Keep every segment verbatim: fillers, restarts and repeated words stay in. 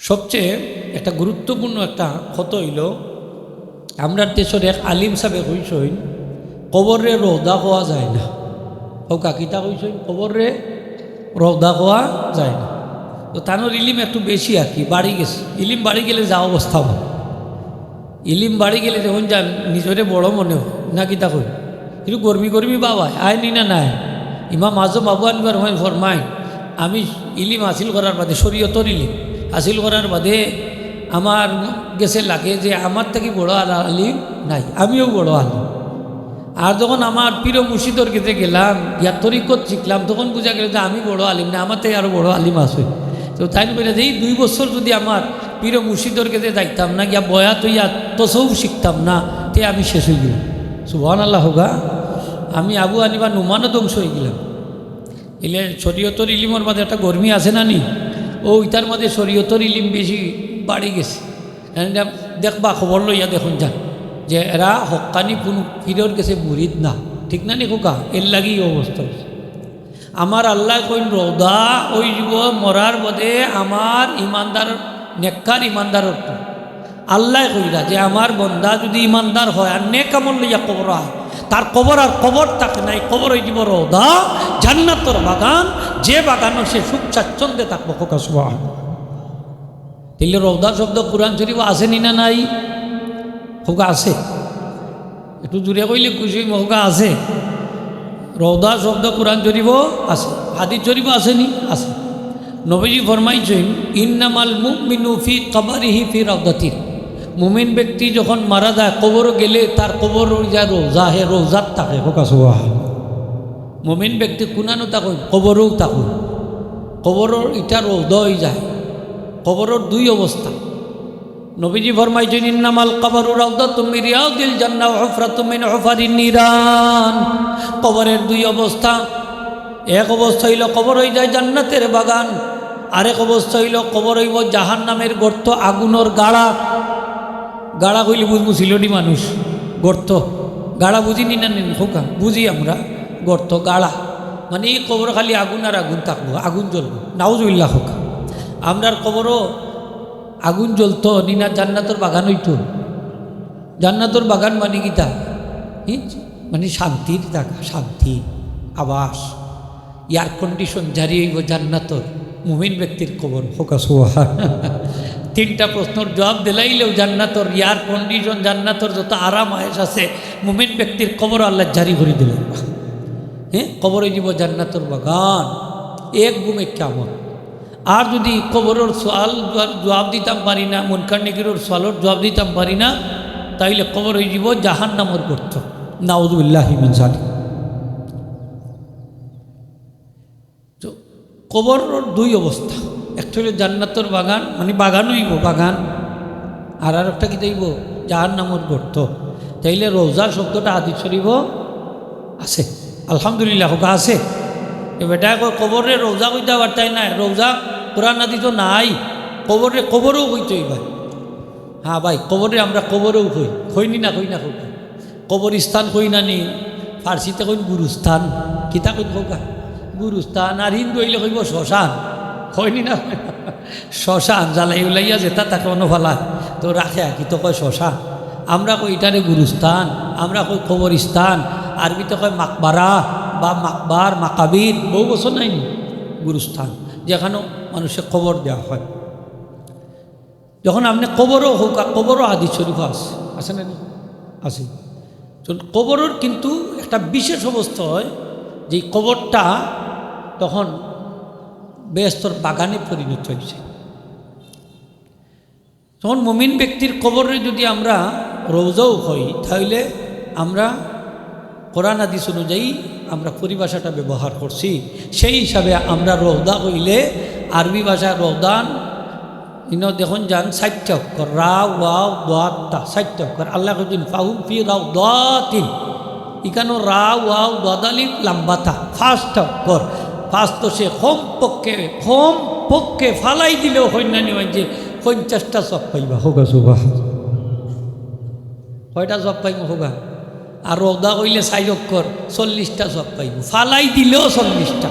সবচেয়ে একটা গুরুত্বপূর্ণ একটা কথা অইলো, আমরার দেশর এক আলিম সাবে কইছইন, "কবররে রওজা কওয়া যায় না।" কউক্কা, কিতা কইছইন? "কবররে রওজা কওয়া যায় না।" তো তানর ইলিম একটু বেশি আর কি, বাড়ি গেছে। ইলিম বাড়ি গেলে যা অবস্থা অয়, ইলিম বাড়ি গেলে দেখইন যান নিজরে বড় মনে অয়, না কিতা কইন? কিন্তু গরমি গরমি বাবা, আয় নি না নাই? ইমাম আজম আবু হানিফা রহমান ফরমাইন, "আমি ইলিম হাসিল করার বাদে, শরীয়তর ইলিম হাসিল করার বাদে আমার গেছে লাগে যে আমার থাকি বড় আর আলিম নাই, আমিও বড় আলিম।" আর যখন আমার পীর ও মুর্শিদর গেছে গেলাম, গিয়া তরিকত শিখলাম, তখন বুঝা গেল যে আমি বড় আলিম না, আমার থাকি আরো বড় আলিম আছে। তো তাইন কইরা যে এই দুই বছর যদি আমার পীর ও মুর্শিদর গেছে যাইতাম না, গিয়া বয়াত অইয়া তসৌফ শিখতাম না, তে আমি শেষ অইগেলাম। সুবহানাল্লাহ কউক্কা। আমি আবু হানিফা নুমানো ধ্বংস অইগেলাম। ইলে শরীয়তর ইলিমর মাঝে একটা গরমি আছে না নি? ও ইতার মাঝে শরীয়তর ইলিম বেশি বাড়ি গেছে। এনে দেখবা, খবর লইয়া দেখইন যান যে এরা হক্কানি কুনু পীরর গেছে মুরিদ না, ঠিক না নি কউক্কা? এরলাগি ই অবস্থা অইছে। আমার আল্লায় কইন, "রওজা অইযিবো মরার বাদে আমার ইমানদার, নেককার ইমানদারর।" আল্লায় কইরা যে আমার বন্দা যুদি ইমানদার অয় আর নেক আমল লইয়া কবরো আয়, তার কবর আর কবর থাকে না, ই কবর অইযিবো রওজা, জান্নাতর বাগান, যে বাগানো সে সুখ স্বাচ্ছন্দ্যে থাকবো। কউক্কা সুবহান। তাইলে রওজা শব্দ কুরআন শরীফো আছে নি না নাই? কউক্কা আছে। একটু জুরে কইলে খুশি অইমু, কউক্কা আছে। রওজা শব্দ কুরআন শরীফো আছে, হাদিস শরীফো আছে নি? আছে। নবীজি ফরমাইছইন, "ইন্নামাল মুমিনু ফি কাবারিহি ফি রাউদাতিন।" মুমিন ব্যক্তি যখন মারা যায়, কবরো গেলে তার কবর অইযায় রওজা, হে রওজাত থাকে। কউক্কা সুবহান। মুমিন ব্যক্তি কুনানো থাকইন? কবরো থাকইন। কবরর ইটা রওজা অইযায়। কবরর দুই অবস্থা। নবীজি ফরমাইছইন, "ইন্নামাল কাবারু রাউদাতুম মিন রিয়াদিল জান্নাহ ওয়া হুফরাতুম মিন হুফারিন নিরান।" কবরর দুই অবস্থা। এক অবস্থা অইলো কবর অইযায় জান্নাতর বাগান, আরেক অবস্থা অইলো কবর অইবো জাহান্নামর গর্ত, আগুনর গাড়া। গাড়া কইলে বুঝমু সিলেটি মানুষ, গর্ত। গাড়া বুঝি নি না নি কউক্কা? বুঝি আমরা। গর্ত, গাড়া। মানে ই কবরো খালি আগুন আর আগুন থাকবো, আগুন জ্বলবো। নাউজুবিল্লাহ কউক্কা। আমরার কবরো আগুন জ্বলতো নি না, জান্নাতর বাগান অইতো। জান্নাতর বাগান মানে কিতা? হি? মানে শান্তির জাগা, শান্তি, আবাস, air condition জারি অইবো জান্নাতর। মুমিন ব্যক্তির কবর। কউক্কা সুবহান। তিনটা প্রশ্নর জুয়াব দিলাইলেও জান্নাতর air condition, জান্নাতর যত আরাম আয়েশ আছে, মুমিন ব্যক্তির কবরো আল্লায় জারি করি দিলাইবা। হে, কবর অইযিবো জান্নাতর বাগান, এক ঘুমে কিয়ামত। আর যুদি কবরর সওয়াল জুয়াব, জুয়াব দিতাম পারি না, মুনকার নেকিরর সওয়ালর জুয়াব দিতাম পারি না, তাইলে কবর অইযিবো জাহান্নামর গর্ত। নাউজুবিল্লাহি মিন জালিক। তো কবরর দুই অবস্থা, একটা অইলো জান্নাতর বাগান, মানে বাগান অইবো, বাগান, আর আরেকটা কিতা অইবো? জাহান্নামর গর্ত। তাইলে রওজা শব্দটা হাদিস শরীফো আছে। আলহামদুলিল্লাহ, কউক্কা আছে। এ বেটায় কয়, "কবররে রওজা কইতা পারতায় নায়, রওজা কুরআন হাদিসো নাই, কবররে কবরও কইতে অইবা।" হ্যাঁ ভাই, কবররে আমরা কবরও কই, কই নি না, কই না, কই না। কবরস্থান কই না নি, ফার্সিতে কইন গুরুস্থান, কিতা কইন কউক্কা? গুরুস্থান। আর হিন্দু অইলে কইবো শ্মশান, কই নি না? শ্মশান, জ্বালাই উলাইয়া যেতা থাকে অনো ফালায়, তো রাখে আর কি, তো কয় শ্মশান। আমরা কই ইটারে গুরুস্থান, আমরা কই কবরস্থান, আরবিতে কয় মাকবারা বা মাকবার, মাকাবির, বহু বছর নাই নি? গুরুস্থান, যেখানো মানুষরে কবর দেওয়া হয়। যখন আপনে কবরও কউক্কা, কবরও হাদিস শরীফো আছে, আছে না নি? আছে। তো কবরর কিন্তু একটা বিশেষ অবস্থা অয় যে কবরটা তখন বেহেস্তর বাগানে পরিণত অইছে। তখন মুমিন ব্যক্তির কবররে যুদি আমরা রওজাও কই, তাইলে আমরা কোরআন হাদিস অনুযায়ী আমরা পরিভাষাটা ব্যবহার করছি। সেই হিসাবে আমরা রওজা কইলে আরবি ভাষায় রওজান, ইনো দেখইন যান, চাইরটা অক্ষর, রা, ওয়াও, দোয়াদ, তা, চাইরটা অক্ষর। আল্লায় কইছইন, "ফাহুম ফি রাউদাতিন।" ইখানো রা, ওয়াও, দোয়াদ আলিফ লাম্বা তা, পাঁচটা অক্ষর। পাঁচ তো সে কমপক্ষে, কমপক্ষে ফালাই দিলেও কইন্নানি অয় যে পঞ্চাশটা সওয়াব পাইবা। কউক্কা সুবহান। কয়টা সওয়াব পাইমু কউক্কা? আর রওজা কইলে চাইর অক্ষর, চল্লিশটা সওয়াব পাইমু। ফালাই দিলেও চল্লিশটা।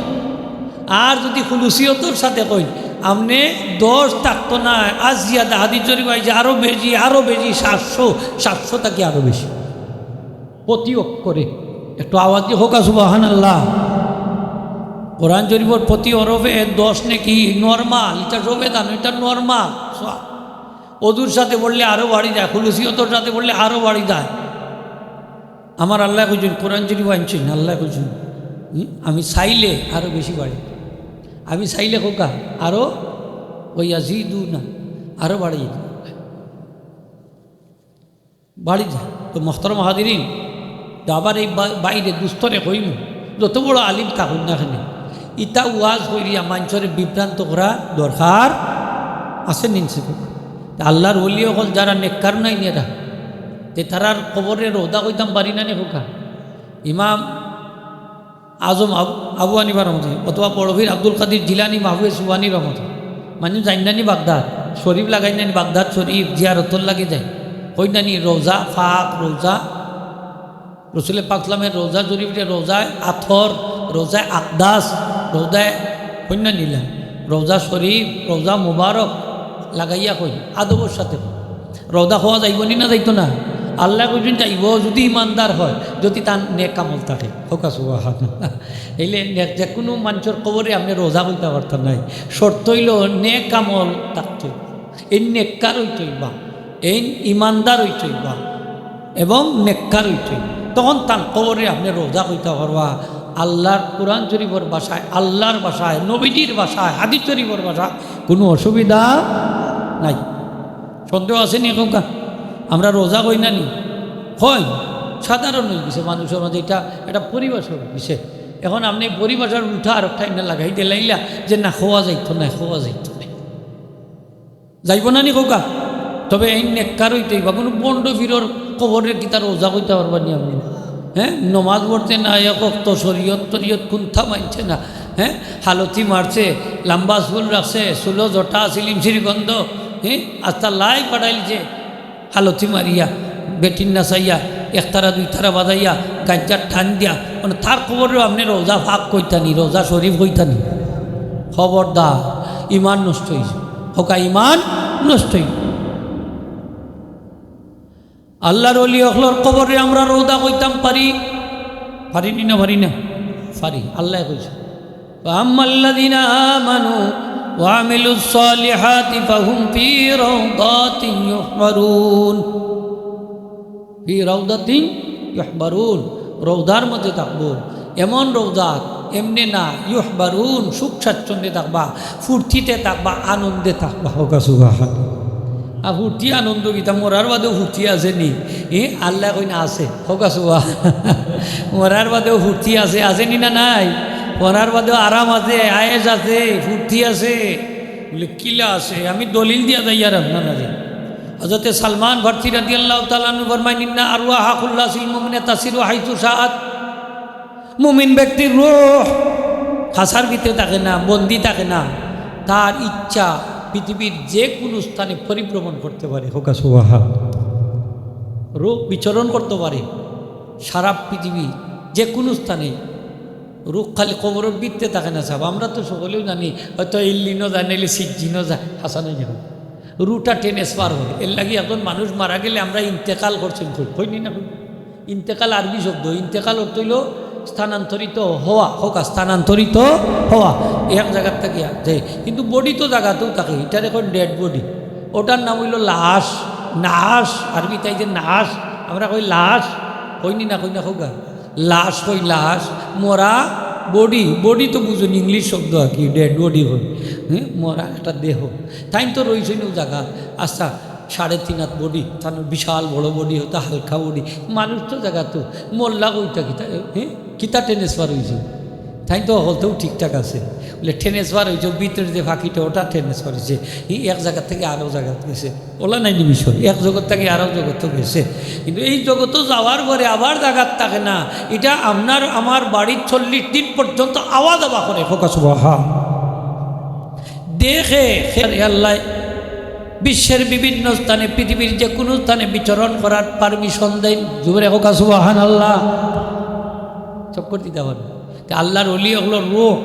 আর যুদি খুলুসিয়তর সাথে কইন, আপনে দশ থাকতো না, আজ জিয়াদা হাদিস শরীফ আইছে আরো বেশি, আরো বেশি, সাতশো, সাতশো থাকি আরো বেশি। প্রতি অক্ষরে। একটু আওয়াজ দি কউক্কা সুবহানাল্লাহ। কোরআন শরীফর প্রতি হরফে দশ নেকি নরমাল, ইটা সবে জানো, ইটা নরমাল। অজুর সাথে পড়লে আরো বাড়ি যায়, খুলুসিয়তর সাথে পড়লে আরো বাড়ি যায়। আমার আল্লায় কইছইন, কোরআন শরীফ আনছইন, আল্লায় কইছইন, হুম, আমি চাইলে আরো বেশি বাড়ি, আমি চাইলে কউক্কা আরো, ওই ইয়াজিদুনা, আরো বাড়ি দিত, বাড়ি যায়। তো মোহতরম হাজিরিন, তো আবার এই বা-, বাইরে দুস্তরে কইমু, যত বড় আলিম থাকুক না কেনে, ইতা ওয়াজ করিয়া মানষরে বিভ্রান্ত করা দরকার আছে নি? তে আল্লাহর ওলি অকল যারা নেককার নাইন এরা, তে তারার কবররে রওজা কইতাম পারি না নি কউক্কা? ইমাম আজম আবু, আবু হানিফার মতে, অথবা বড় পীর আব্দুল কাদির জিলানী মাহবুবে সুবহানির মতে, মানুষ যাইন না নি বাগদাদ শরীফ, লাগাইন না নি বাগদাদ শরীফ, জিয়ারতর লাগি যায়, কইন না নি রওজা পাক, রওজা, রসুলে পাক সাল্লামের রওজা শরীফরে রওজায় আতহর, রওজায় আকদাস, রওজায়, কইন না নি লা, রওজা শরীফ, রওজা মুবারক লাগাইয়া কইন, আদবর সাথে। রওজা কওয়া যাইবো নি না যাইতো না? আল্লায় কইছইন যাইবো, যদি ইমানদার হয়, যদি তার নেক আমল থাকে। কউক্কা সুবহানাল্লাহ। এইলে নেক, যেকুনু মানষর কবররে আপনে রওজা কইতা পারতা নায়, শর্ত অইলো নেক আমল থাকতে অইবো। এইন নেককার অইতে অইবা, এইন ইমানদার অইতে অইবা এবং নেককার অইতে অইবা, তখন তান কবররে আপনে রওজা কইতা পারবা। আল্লাহর কোরআন শরীফর ভাষায়, আল্লাহর ভাষায়, নবীজির ভাষায়, হাদিস শরীফর ভাষায়, কুনু অসুবিধা নাই। সন্দেহ আছে নি কউক্কা? আমরা রওজা কই না নি? কই? সাধারণ অই গেছে মানষর মাঝে, ইটা একটা পরিভাষা অই গেছে। এখন আপনে এই পরিভাষার উল্টা আরোকটা ইন্না লাগাই দিলাইলা যে না, কওয়া যাইতো না, কওয়া যাইতো না। যাইবো না নি কউক্কা? তবে এইন নেককার অইতে অইবা, কুনু ভন্ড পীরর কবররে কিতা রওজা কইতা পারবা নি আপনে? হ্যাঁ, নমাজ পড়তে না এক অক্ত, শরীয়ত তরিয়ত কুন্তা মানছে না, হ্যাঁ, হালতি মারছে, লাম্বা চুল রাখছে, চুলো জটা আছিল, ইমসির গন্ধ, হ্যাঁ, আস্তা লাই পাঠাইলছে, হালতি মারিয়া, বেটিন নাচাইয়া, একতারা দুইতারা বাজাইয়া, গাঞ্জার টান দিয়া, মানে তার কবররে আপনে রওজা পাক কইতা নি, রওজা শরীফ কইতা নি? খবরদার, ইমান নষ্ট অইছে। কউক্কা ইমান নষ্ট অইছে। আল্লাহর ওলি অকলর কবররে আমরা রওজা কইতাম পারি, পারি নি না পারি না? পারি। আল্লায় কইছইন, "فأما الذين آمنوا وعملوا الصالحات فهم في روضات يحبرون।" في روضة يحبرون, রওজার মধ্যে থাকবো, এমন রওজা, এমনে না, يحبرون, সুখ স্বাচ্ছন্দ্যে থাকবা, ফুর্তিতে থাকবা, আনন্দে থাকবা। কউক্কা সুবহানাল্লাহ। আর ফুর্তি আনন্দ কিতা? মরার বাদেও ফুর্তি আছে নি? এ, আল্লায় কইন আছে। কউক্কা সুবহানাল্লাহ। মরার বাদেও ফুর্তি আছে, আছে নি না নাই? মরার বাদেও আরাম আছে, আয়েশ আছে, ফুর্তি আছে। বলে, "কিলা আছে?" আমি দলিল দিয়া যাইয়ার আপনারারে। হযরতে সালমান ফার্সি রাদিয়াল্লাহু তাআলা আনহু ফরমাইন, "إن أرواح خلاص المؤمن تسير حيث شاءت।" মুমিন ব্যক্তির রূহ খাঁচার ভিতরে থাকে না, বন্দী থাকে না, তার ইচ্ছা পৃথিবীর যে কুনু স্থানে পরিভ্রমণ করতে পারে। কউক্কা সুবহানাল্লাহ। রূহ বিচরণ করতে পারে সারা পৃথিবী যে কুনু স্থানে। রূহ খালি কবরর ভিতরে থাকে না সাব। আমরা তো সকলেউ জানি, হয়তো ইল্লিনো যায়, নাইলে সিজ্জিনো যায়, হাছা নায় নি? রূহটা transfer হয়। এরলাগি একজন মানুষ মারা গেলে আমরা ইন্তেকাল করছইন কই, কই নি না কই? ইন্তেকাল আরবি শব্দ, ইন্তেকাল অর্থ অইলো স্থানান্তরিত হওয়া, কউক্কা স্থানান্তরিত হওয়া, এক জাগাত থাকি আর যে, কিন্তু body তো জাগাতউ থাকে, ইটারে কইন dead body, ওটার নাম অইলো লাশ, নাশ, আরবিত আইছে নাশ, আমরা কই লাশ, কই নি না কই না কউক্কা? লাশ কই লাশ, মরা body, body তো বুঝইন English শব্দ আর কি, dead body কই, হ্যাঁ, মরা একটা দেহ। তাইন তো রইছইন অউ জাগাত, আচ্ছা, সাড়ে তিন হাত body, তান বিশাল বড় body, ওটা হালকা body, মানুষ তো জাগাতউ, মরলা কইটা কিতা, হ্যাঁ, কিতা transfer অইছে? তাইন তো হকলতাউ ঠিকঠাক আছে, বলে transfer অইছে, ভিতরে যে ফাঁকিটা ওটা transfer অইছে, এই এক জাগা থাকি আরো জাগাত গেছে। ওলা নায় নি বিষয়, এক জগৎ থাকি আরো জগতো গেছে, কিন্তু এই জগতো যাওয়ার পরে আবার জাগাত থাকে না। ইটা আপনার আমার বাড়ির চল্লিশ দিন পর্যন্ত আওয়া যাওয়া করে। কউক্কা সুবহানাল্লাহ। দেখে, হে আল্লায় বিশ্বের বিভিন্ন স্থানে, পৃথিবীর যে কুনু স্থানে বিচরণ করার permission দেইন। জোরে কউক্কা সুবহানাল্লাহ। চক্কর দিতা পারে। তে আল্লাহর ওলি অকলর রূহ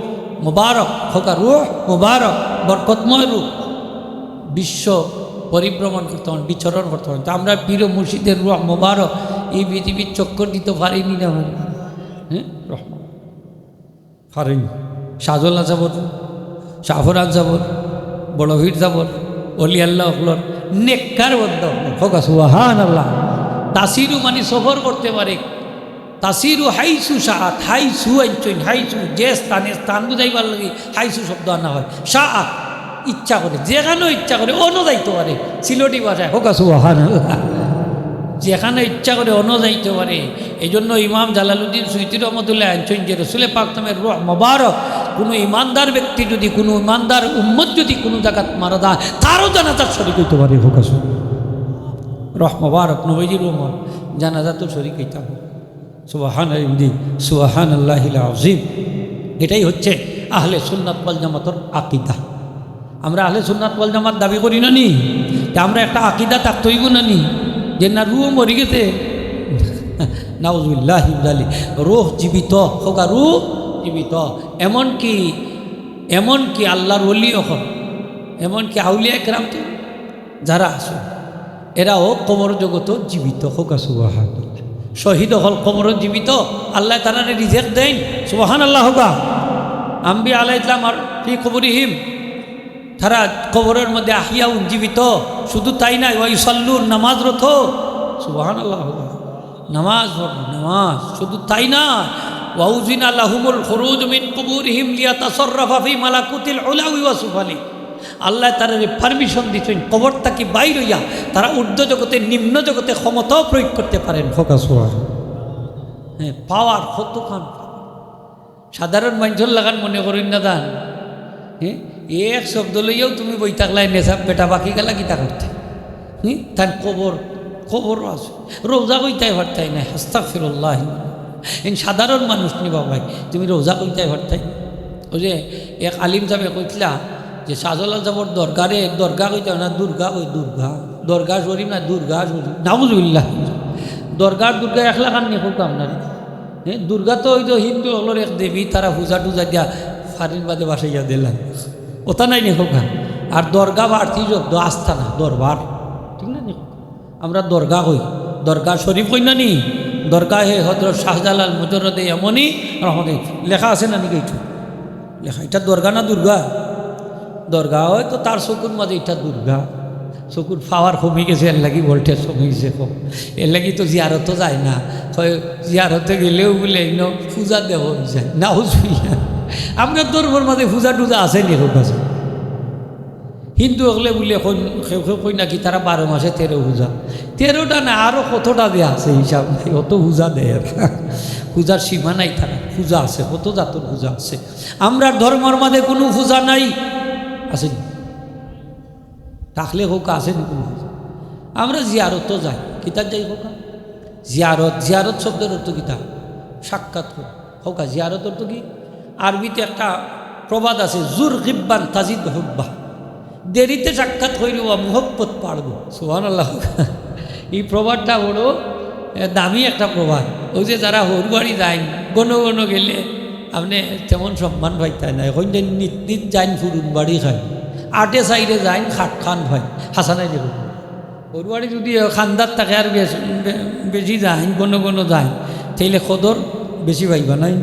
মোবারক, খোকা রুহ মোবারক, বরকতময় রুহ, বিশ্ব পরিভ্রমণ করতে পারেন, বিচরণ করতে পারেন। তো আমরা পীর ও মুর্শিদের রুহ মোবারক এই পৃথিবীর চক্কর দিতে পারিনি না, পারি? হ্যাঁ, রহমান পারেনি। শাহজালাল সাবর, শাহফরান সাবর, বড় পীর সাবর, অলি আল্লাহ অকলর, নেককার বন্দা অকলর। খোকা সুবহানাল্লাহ। তাসিরু মানে সফর করতে পারে। তাসিরু হাইসু শাআত, হাইসু আনছইন, হাইসু, যে স্থানে, স্থান বুঝাইবার লাগি হাইসু শব্দ আনা হয়। শাআত, ইচ্ছা করে, যেখানো ইচ্ছা করে, অনো যাইতে পারে। সিলেটি ভাষায়, খোকা সুবহানাল্লাহ। যেখানো ইচ্ছা করে, অনো যাইতে পারে। এই জন্য ইমাম জালালউদ্দিন সুয়ুতী রহমতুল্লাহ আনছইন যে রসুলে পাক নামের রুহ মোবারক, কোনো ইমানদার ব্যক্তি যদি, কোনো ইমানদার উম্মত যদি কোনো জাগাত মারা যায়, তারও জানাজার শরিক হইতে পারে। খোকা সুবহানাল্লাহ। রুহ মোবারক, নবীজির রুহ মোবারক, জানাজাত শরিক হইতাম। সুবহানাল্লাহ, সুবহানাল্লাহিল আযীম। এটাই হচ্ছে আহলে সুন্নাত ওয়াল জামাতর আকিদা। আমরা আহলে সুন্নাত ওয়াল জামাত দাবি করি না নি? তে আমরা একটা আকিদা থাকতে হইব না নি? যে না, রুহ মরি গেছে। নাউজুবিল্লাহি মিন যালিক। রুহ জীবিত, খোকা রুহ জীবিত। এমনকি, এমনকি আল্লাহর ওলি অকল, এমনকি আউলিয়া একরাম তো যারা আছে, এরাও কবর জগতো জীবিত। খোকা সুবহানাল্লাহ। শহীদ অকল কবরো জীবিত, আল্লাহ তারারে রিজেক দেন। সুবহানাল্লাহ। খোকা, আম্বিয়া আলাইহিস সালাম আর ফি কুবুরিহিম, তারা কবরের মধ্যে আহিয়াউন, জীবিত। শুধু তাই নয়, ওয়া ইউসাল্লুন, নামাজরত। সুবহানাল্লাহ। খোকা, নামাজ পড়ে, নামাজ। শুধু তাই না, ওয়া উযিনা লাহুমুল খুরুজ মিন কুবুরিহিম লিয়াতাসাররাফা ফি মালাকুতিল উলাউই ওয়া সুফালি। আল্লাহ তারারে পারমিশন দিছইন কবর থাকি বাইর হইয়া তারা ঊর্ধ্ব জগতে, নিম্ন জগতে ক্ষমতাও প্রয়োগ করতে পারেন। খোকা সুবহান। হ্যাঁ, পাওয়ার কতখান। সাধারণ মানুষর লাখান মনে করেন না দান। হ্যাঁ, এক শব্দ লইয়াও তুমি বই থাকলাই নেশাব বেটা, বাকি গেলা কিতা করতে? হ্যাঁ, তার কবর, কবরও আছে। রোজা কইতাই পারতাই না, আস্তাগফিরুল্লাহ। এন সাধারণ মানুষ নি বাবাই, তুমি রোজা কইতাই পারতাই না। ওই যে এক আলিম সাহেব কইতলা যে শাহজালাল সাহেবর দরগারে, দরগা কইতাই না, দুর্গা কই, দুর্গা। দরগা শরীফ না, দুর্গা শরীফ। নাউজুবিল্লাহ। দরগার দুর্গা এক লাখান নি কউক্কা আপনারে। হ্যাঁ, দুর্গা তো ওই যে হিন্দু অকলর এক দেবী, তারা পূজা টুজা দিয়া ফাড়ির বাদে বাসাইয়া দিলাম। ওটা নাই নি কউক্কা। আর দরগা বাড়তি শব্দ, আস্তানা, দরবার। ঠিক না নি? আমরা দরগা কই, দরগা শরীফ কই না নি? দরগা হে হযরত শাহজালাল মুজাররদে ইয়ামনি রহমতুল্লাহ। লেখা আছে না নি কিছু? লেখা, এটা দরগা না দুর্গা? দরগা হয়তো তার চকুর মাঝে এটা দুর্গা। চকুর পাওয়ার কমি গেছে, এর লাগি ভোল্টেজ কমি গেছে কম। এর লাগি তো জিয়ারতও যায় না। কয় জিয়ারতে গেলেও বুলে ইনো পূজা দেওয়া হয়ে যায়। নাউজুবিল্লাহ। আমরা ধর্মর মাঝে পূজা টুজা আছে নি, হোক আছে। হিন্দু হকলে বুলে কইন, কেউ কেউ কইন নাকি তারা বারো মাসে তেরো পূজা। তেরোটা না, আরো কতটা যে আছে হিসাব নাই, অত পূজা দেয় এরা। পূজার সীমা নাই তারা, পূজা আছে, কত জাতর পূজা আছে। আমরার ধর্মর মাঝে কুনু পূজা নাই, আছে নি? থাকলে কউক্কা আছে নি কুনু পূজা? আমরা জিয়ারতো যাই, কিতার যাই কউক্কা? জিয়ারত, জিয়ারত শব্দর অর্থ কিতা? সাক্ষাৎ করা। কউক্কা, জিয়ারত অর্থ কি? আরবিতে একটা প্রবাদ আছে, "জুর গিব্বান তাজিদ হুব্বা।" দেরিতে সাক্ষাৎ কইরো বা মুহব্বত বাড়বো। সুবহানাল্লাহ। এই প্রবাদটা বড়, এ, দামি একটা প্রবাদ। ওই যে যারা হউর বাড়ি যাইন, ঘন ঘন গেলে আপনে তেমন সম্মান পাইতা না। এখন যে নিত নিত যাইন ফুরুন বাড়ি খাইন, আটে সাইডে যাইন খাট খান পাইন, হাসানাই দেখুন। হউর বাড়ি যদি খান্দাত থাকে আর বেশ, বে-, বেশি যাইন, ঘন ঘন যাইন, তাইলে কদর বেশি পাইবা নাই?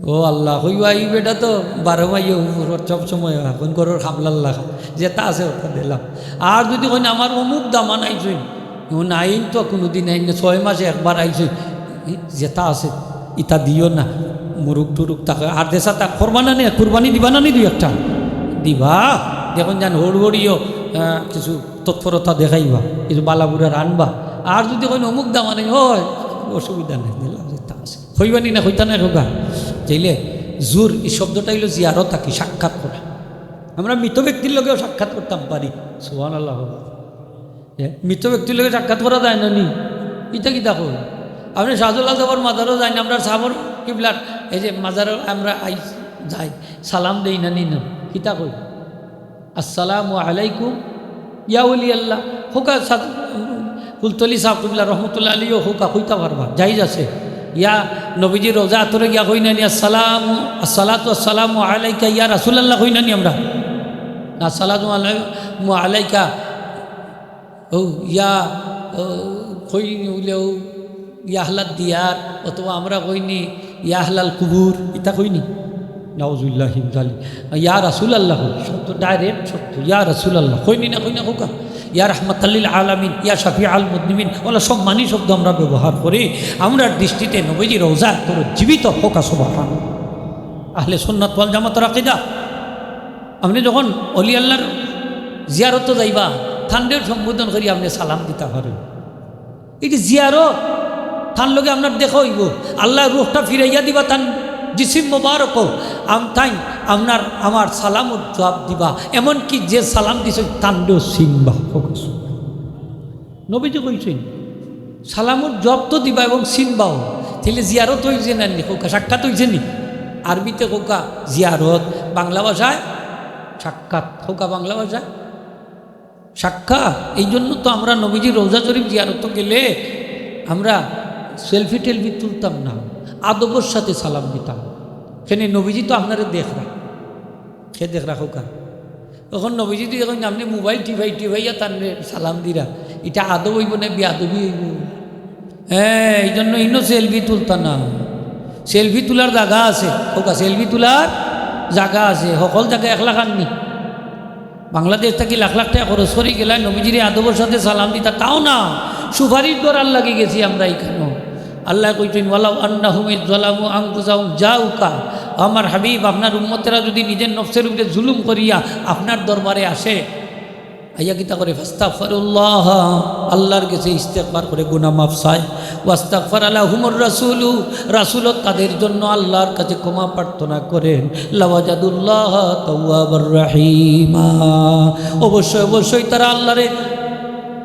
ও আল্লাহ, কইবা, "এই বেটা তো বারো মাইয়ে উপর সব সময় এখন ঘরর খাবলার লাগা, যেটা আছে ওটা দিলাম।" আর যদি কইন, "আমার অমুক দামান আইছইন, ও নাইন তো কোনোদিন আইন না, ছয় মাসে একবার আইছইন, যেটা আছে ইটা দিও না, মুরুক টুরুক থাকে।" আর দেশা তা করবা না নি, কুরবানি দিবা না নি দুই একটা? দিবা। দেখুন যান হড়বড়িও, আহ, কিছু তৎপরতা দেখাইবা, কিছু বালাবুড়া রানবা। আর যদি কইন অমুক দামান আইন, হয়, অসুবিধা নাই, দিলাম যেটা আছে। কইবা নি না, কইতা না, কউক্কা? তাইলে জুর, এই শব্দটা অইলো জিয়ারত থাকি, সাক্ষাৎ করা। আমরা মৃত ব্যক্তির লগেও সাক্ষাৎ করতাম পারি। সুবহানাল্লাহ। এ, মৃত ব্যক্তির লগে সাক্ষাৎ করা যায় না নি? ইটা কিতা কই? আপনে শাহজালাল সাবর মাজারো যাইন, আমরা সাবর কিবলার এই যে মাজারো আমরা আই যাই, সালাম দেই না নি না? কিতা কই? "আসসালামু আলাইকুম ইয়া ওলি আল্লাহ।" কউক্কা সাদ-, ফুলতলি সাব কিবলা রহমতুল্লাহ আলাইহিও কউক্কা, কইতা পারবা, জায়েজ আছে। ইয়া নবীজির রওজা আতরে গিয়া কই না নি, "আসসালামু, আসসালাতু আসসালামু আলাইকা ইয়া রাসূলুল্লাহ" কই না নি আমরা? না, "আসসালামু আলাইকা", ও ইয়া, ও, কই নি বুলে ও ইয়া আহলাদ দিয়ার, অথবা আমরা কই নি ইয়া আহলাল কুবুর, ইতা কই নি? নাউজুবিল্লাহি মিন যালিক। ইয়া রাসূলুল্লাহ কই, শব্দ direct শব্দ, ইয়া রাসূলুল্লাহ। কই নি না, কই না, কউক্কা? ইয়া রাহমাতাল লিল আলামিন, ইয়া শাফিআল মুজনিবিন, অলা সম্মানী শব্দ আমরা ব্যবহার করি। আমরার দৃষ্টিতে নবীজি রওজা আতরো জীবিত, কউক্কা সুবহানাল্লাহ। আহলে সুন্নাত ওয়াল জামাতর আকীদা। আপনে যখন অলি আল্লাহর জিয়ারতো যাইবা, তানরেও সম্বোধন করি আপনে সালাম দিতা পারইন। ইটা জিয়ারত, তান লগে আপনার দেখা অইবো। আল্লায় রুহটা ফিরাইয়া দিবা তান জিসিম মোবারকো। আম-, তাইন আপনার আমার সালামর জুয়াব দিবা, এমনকি যে সালাম দিছইন তানরেও চিনবা। নবীজি কইছইন, সালামর জুয়াব তো দিবা এবং চিনবাও। তাইলে জিয়ারত অইছে না নি? কউক্কা, সাক্ষাৎ অইছে নি? আরবিতে কউক্কা জিয়ারত, বাংলা ভাষায় সাক্ষাৎ। কউক্কা, বাংলা ভাষায় সাক্ষাৎ। এই জন্য তো আমরা নবীজির রওজা শরীফ জিয়ারতো গেলে আমরা selfie টেলফি তুলতাম না, আদবর সাথে সালাম দিতাম। কেনে নবীজি তো আপনারে দেখরা, কে দেখরা কউক্কা? তখন নবীজি তো এখন আপনে মোবাইল টিপাই টিপাইয়া তানরে সালাম দিরা, ইটা আদব অইবো না বেয়াদবি অইবো? হ্যাঁ, এই জন্য ইনো selfie তুলতা না। Selfie তুলার জাগা আছে, কউক্কা, selfie তুলার জাগা আছে, হকল জাগা একলা খান নি। বাংলাদেশ থাকি লাখ লাখ টেকা খরচ করি গেলায় নবীজিরে আদবর সাথে সালাম দিতা, তাও না, সুপারিশ করার লাগি গেছি আমরা ইখানো। আল্লায় কইছইন, "ওয়ালাউ আন্নাহুম ইয যালামু আনফুসাহুম জাউকা।" আমার হাবিব, আপনার উম্মতেরা যদি নিজের নফসের উপরে জুলুম করিয়া আপনার দরবারে আসে, আইয়া কিতা করে? "ফাস্তাগফারুল্লাহ", আল্লাহর গেছে ইস্তেগফার করে, গুনাহ মাফ চায়। "ওয়াস্তাগফারা লাহুমুর রাসূলু", রাসূলও তাদের জন্য আল্লাহর কাছে ক্ষমা প্রার্থনা করেন। "লাওয়াজাদুল্লাহ তাওয়াবার রাহিমা", অবশ্যই, অবশ্যই তারা আল্লাহরে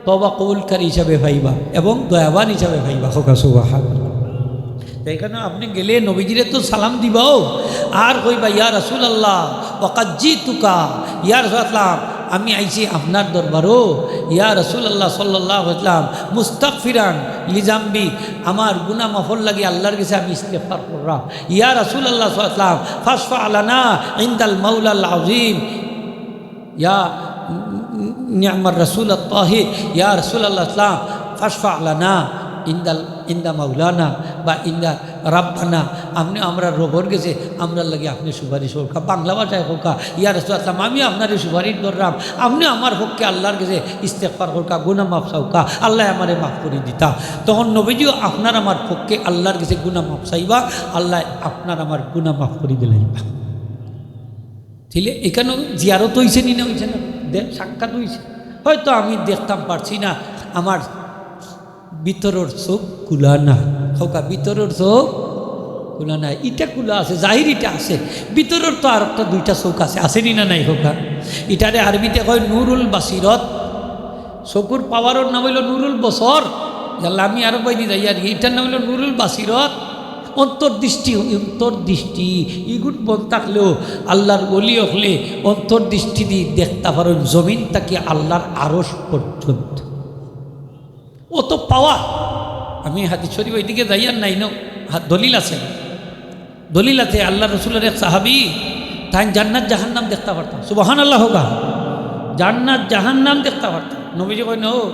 তওবা কবুলকারী হিসাবে পাইবা এবং দয়াবান হিসাবে পাইবা। কউক্কা সুবহানাল্লাহ। তো ইখানো আপনে গেলে নবীজিরে তো সালাম দিবাও, আর কইবা, "ইয়া রাসূলুল্লাহ, ওয়া কাদ জিতুকা, ইয়া রাসূলুল্লাহ, আমি আইছি আপনার দরবারো, ইয়া রাসূলুল্লাহ সাল্লাল্লাহু আলাইহি ওয়াসাল্লাম, মুস্তাগফিরান লিজাম্বি, আমার গুনাহ মাফর লাগি আল্লাহর গেছে আমি ইস্তেগফার কররাম, ইয়া রাসূলুল্লাহ সাল্লাল্লাহু আলাইহি ওয়াসাল্লাম, ফাশফা লানা ইনদাল মাওলাল আযীম।" ইয়া নি'মার রাসূল আত-তাহির, ইয়া রাসূলুল্লাহ ইসলাম, ফাশফা লানা ইনদাল, ইনদা মাওলানা বা ইনদা রাব্বানা, আপনে আমরার রবর গেছে আমরার লাগি আপনে সুপারিশ করউক্কা। বাংলা ভাষায় কউক্কা, ইয়া রাসূলুল্লাহ ইসলাম, আমি আপনারে সুপারিশ কররাম, আপনে আমার পক্ষে আল্লাহর গেছে ইস্তেগফার করউক্কা, গুনাহ মাফ চাউক্কা, আল্লায় আমারে মাফ করি দিতা। তখন নবীজিও আপনার আমার পক্ষে আল্লাহর গেছে গুনাহ মাফ চাইবা, আল্লায় আপনার আমার গুনাহ মাফ করি দিলাইবা। তাইলে ইখানো জিয়ারত অইছে নি না অইছে না? দে-, সাক্ষাৎ অইছে। হয়তো আমি দেখতাম পারছি না, আমার ভিতরর চউখ খুলা না। কউক্কা, ভিতরর চউখ খুলা না। ইটা খুলা আছে, জাহির ইটা আছে। ভিতরর তো আরোকটা দুইটা চউখ আছে, আছে নি না নাই কউক্কা? ইটারে আরবিতে কয় নুরুল বাসিরত। চকুর পাওয়ারর নাম অইলো নুরুল বসর। জানলা আমি আরো বাইদি যাই আর কি। ইটার নাম অইলো নুরুল বাসিরত। অন্তর্দৃষ্টি, অন্তর্দৃষ্টি, ইগুর বন্ধ থাকলেও আল্লাহর ওলি অকলে অন্তর্দৃষ্টি দি দেখতা পারইন জমিন থাকি আল্লাহর আরশ পর্যন্ত। অত পাওয়ার। আমি হাদিস শরীফ ওইদিকে যাইয়ার নাই, নো, হা-, দলিল আছে। দলিল আছে, আল্লাহর রসুলর এক সাহাবী, তাইন জান্নাত জাহান্নাম দেখতা পারতা। সুবহানাল্লাহ কউক্কা। জান্নাত জাহান্নাম দেখতা পারতা। নবীজি কইন, "ও,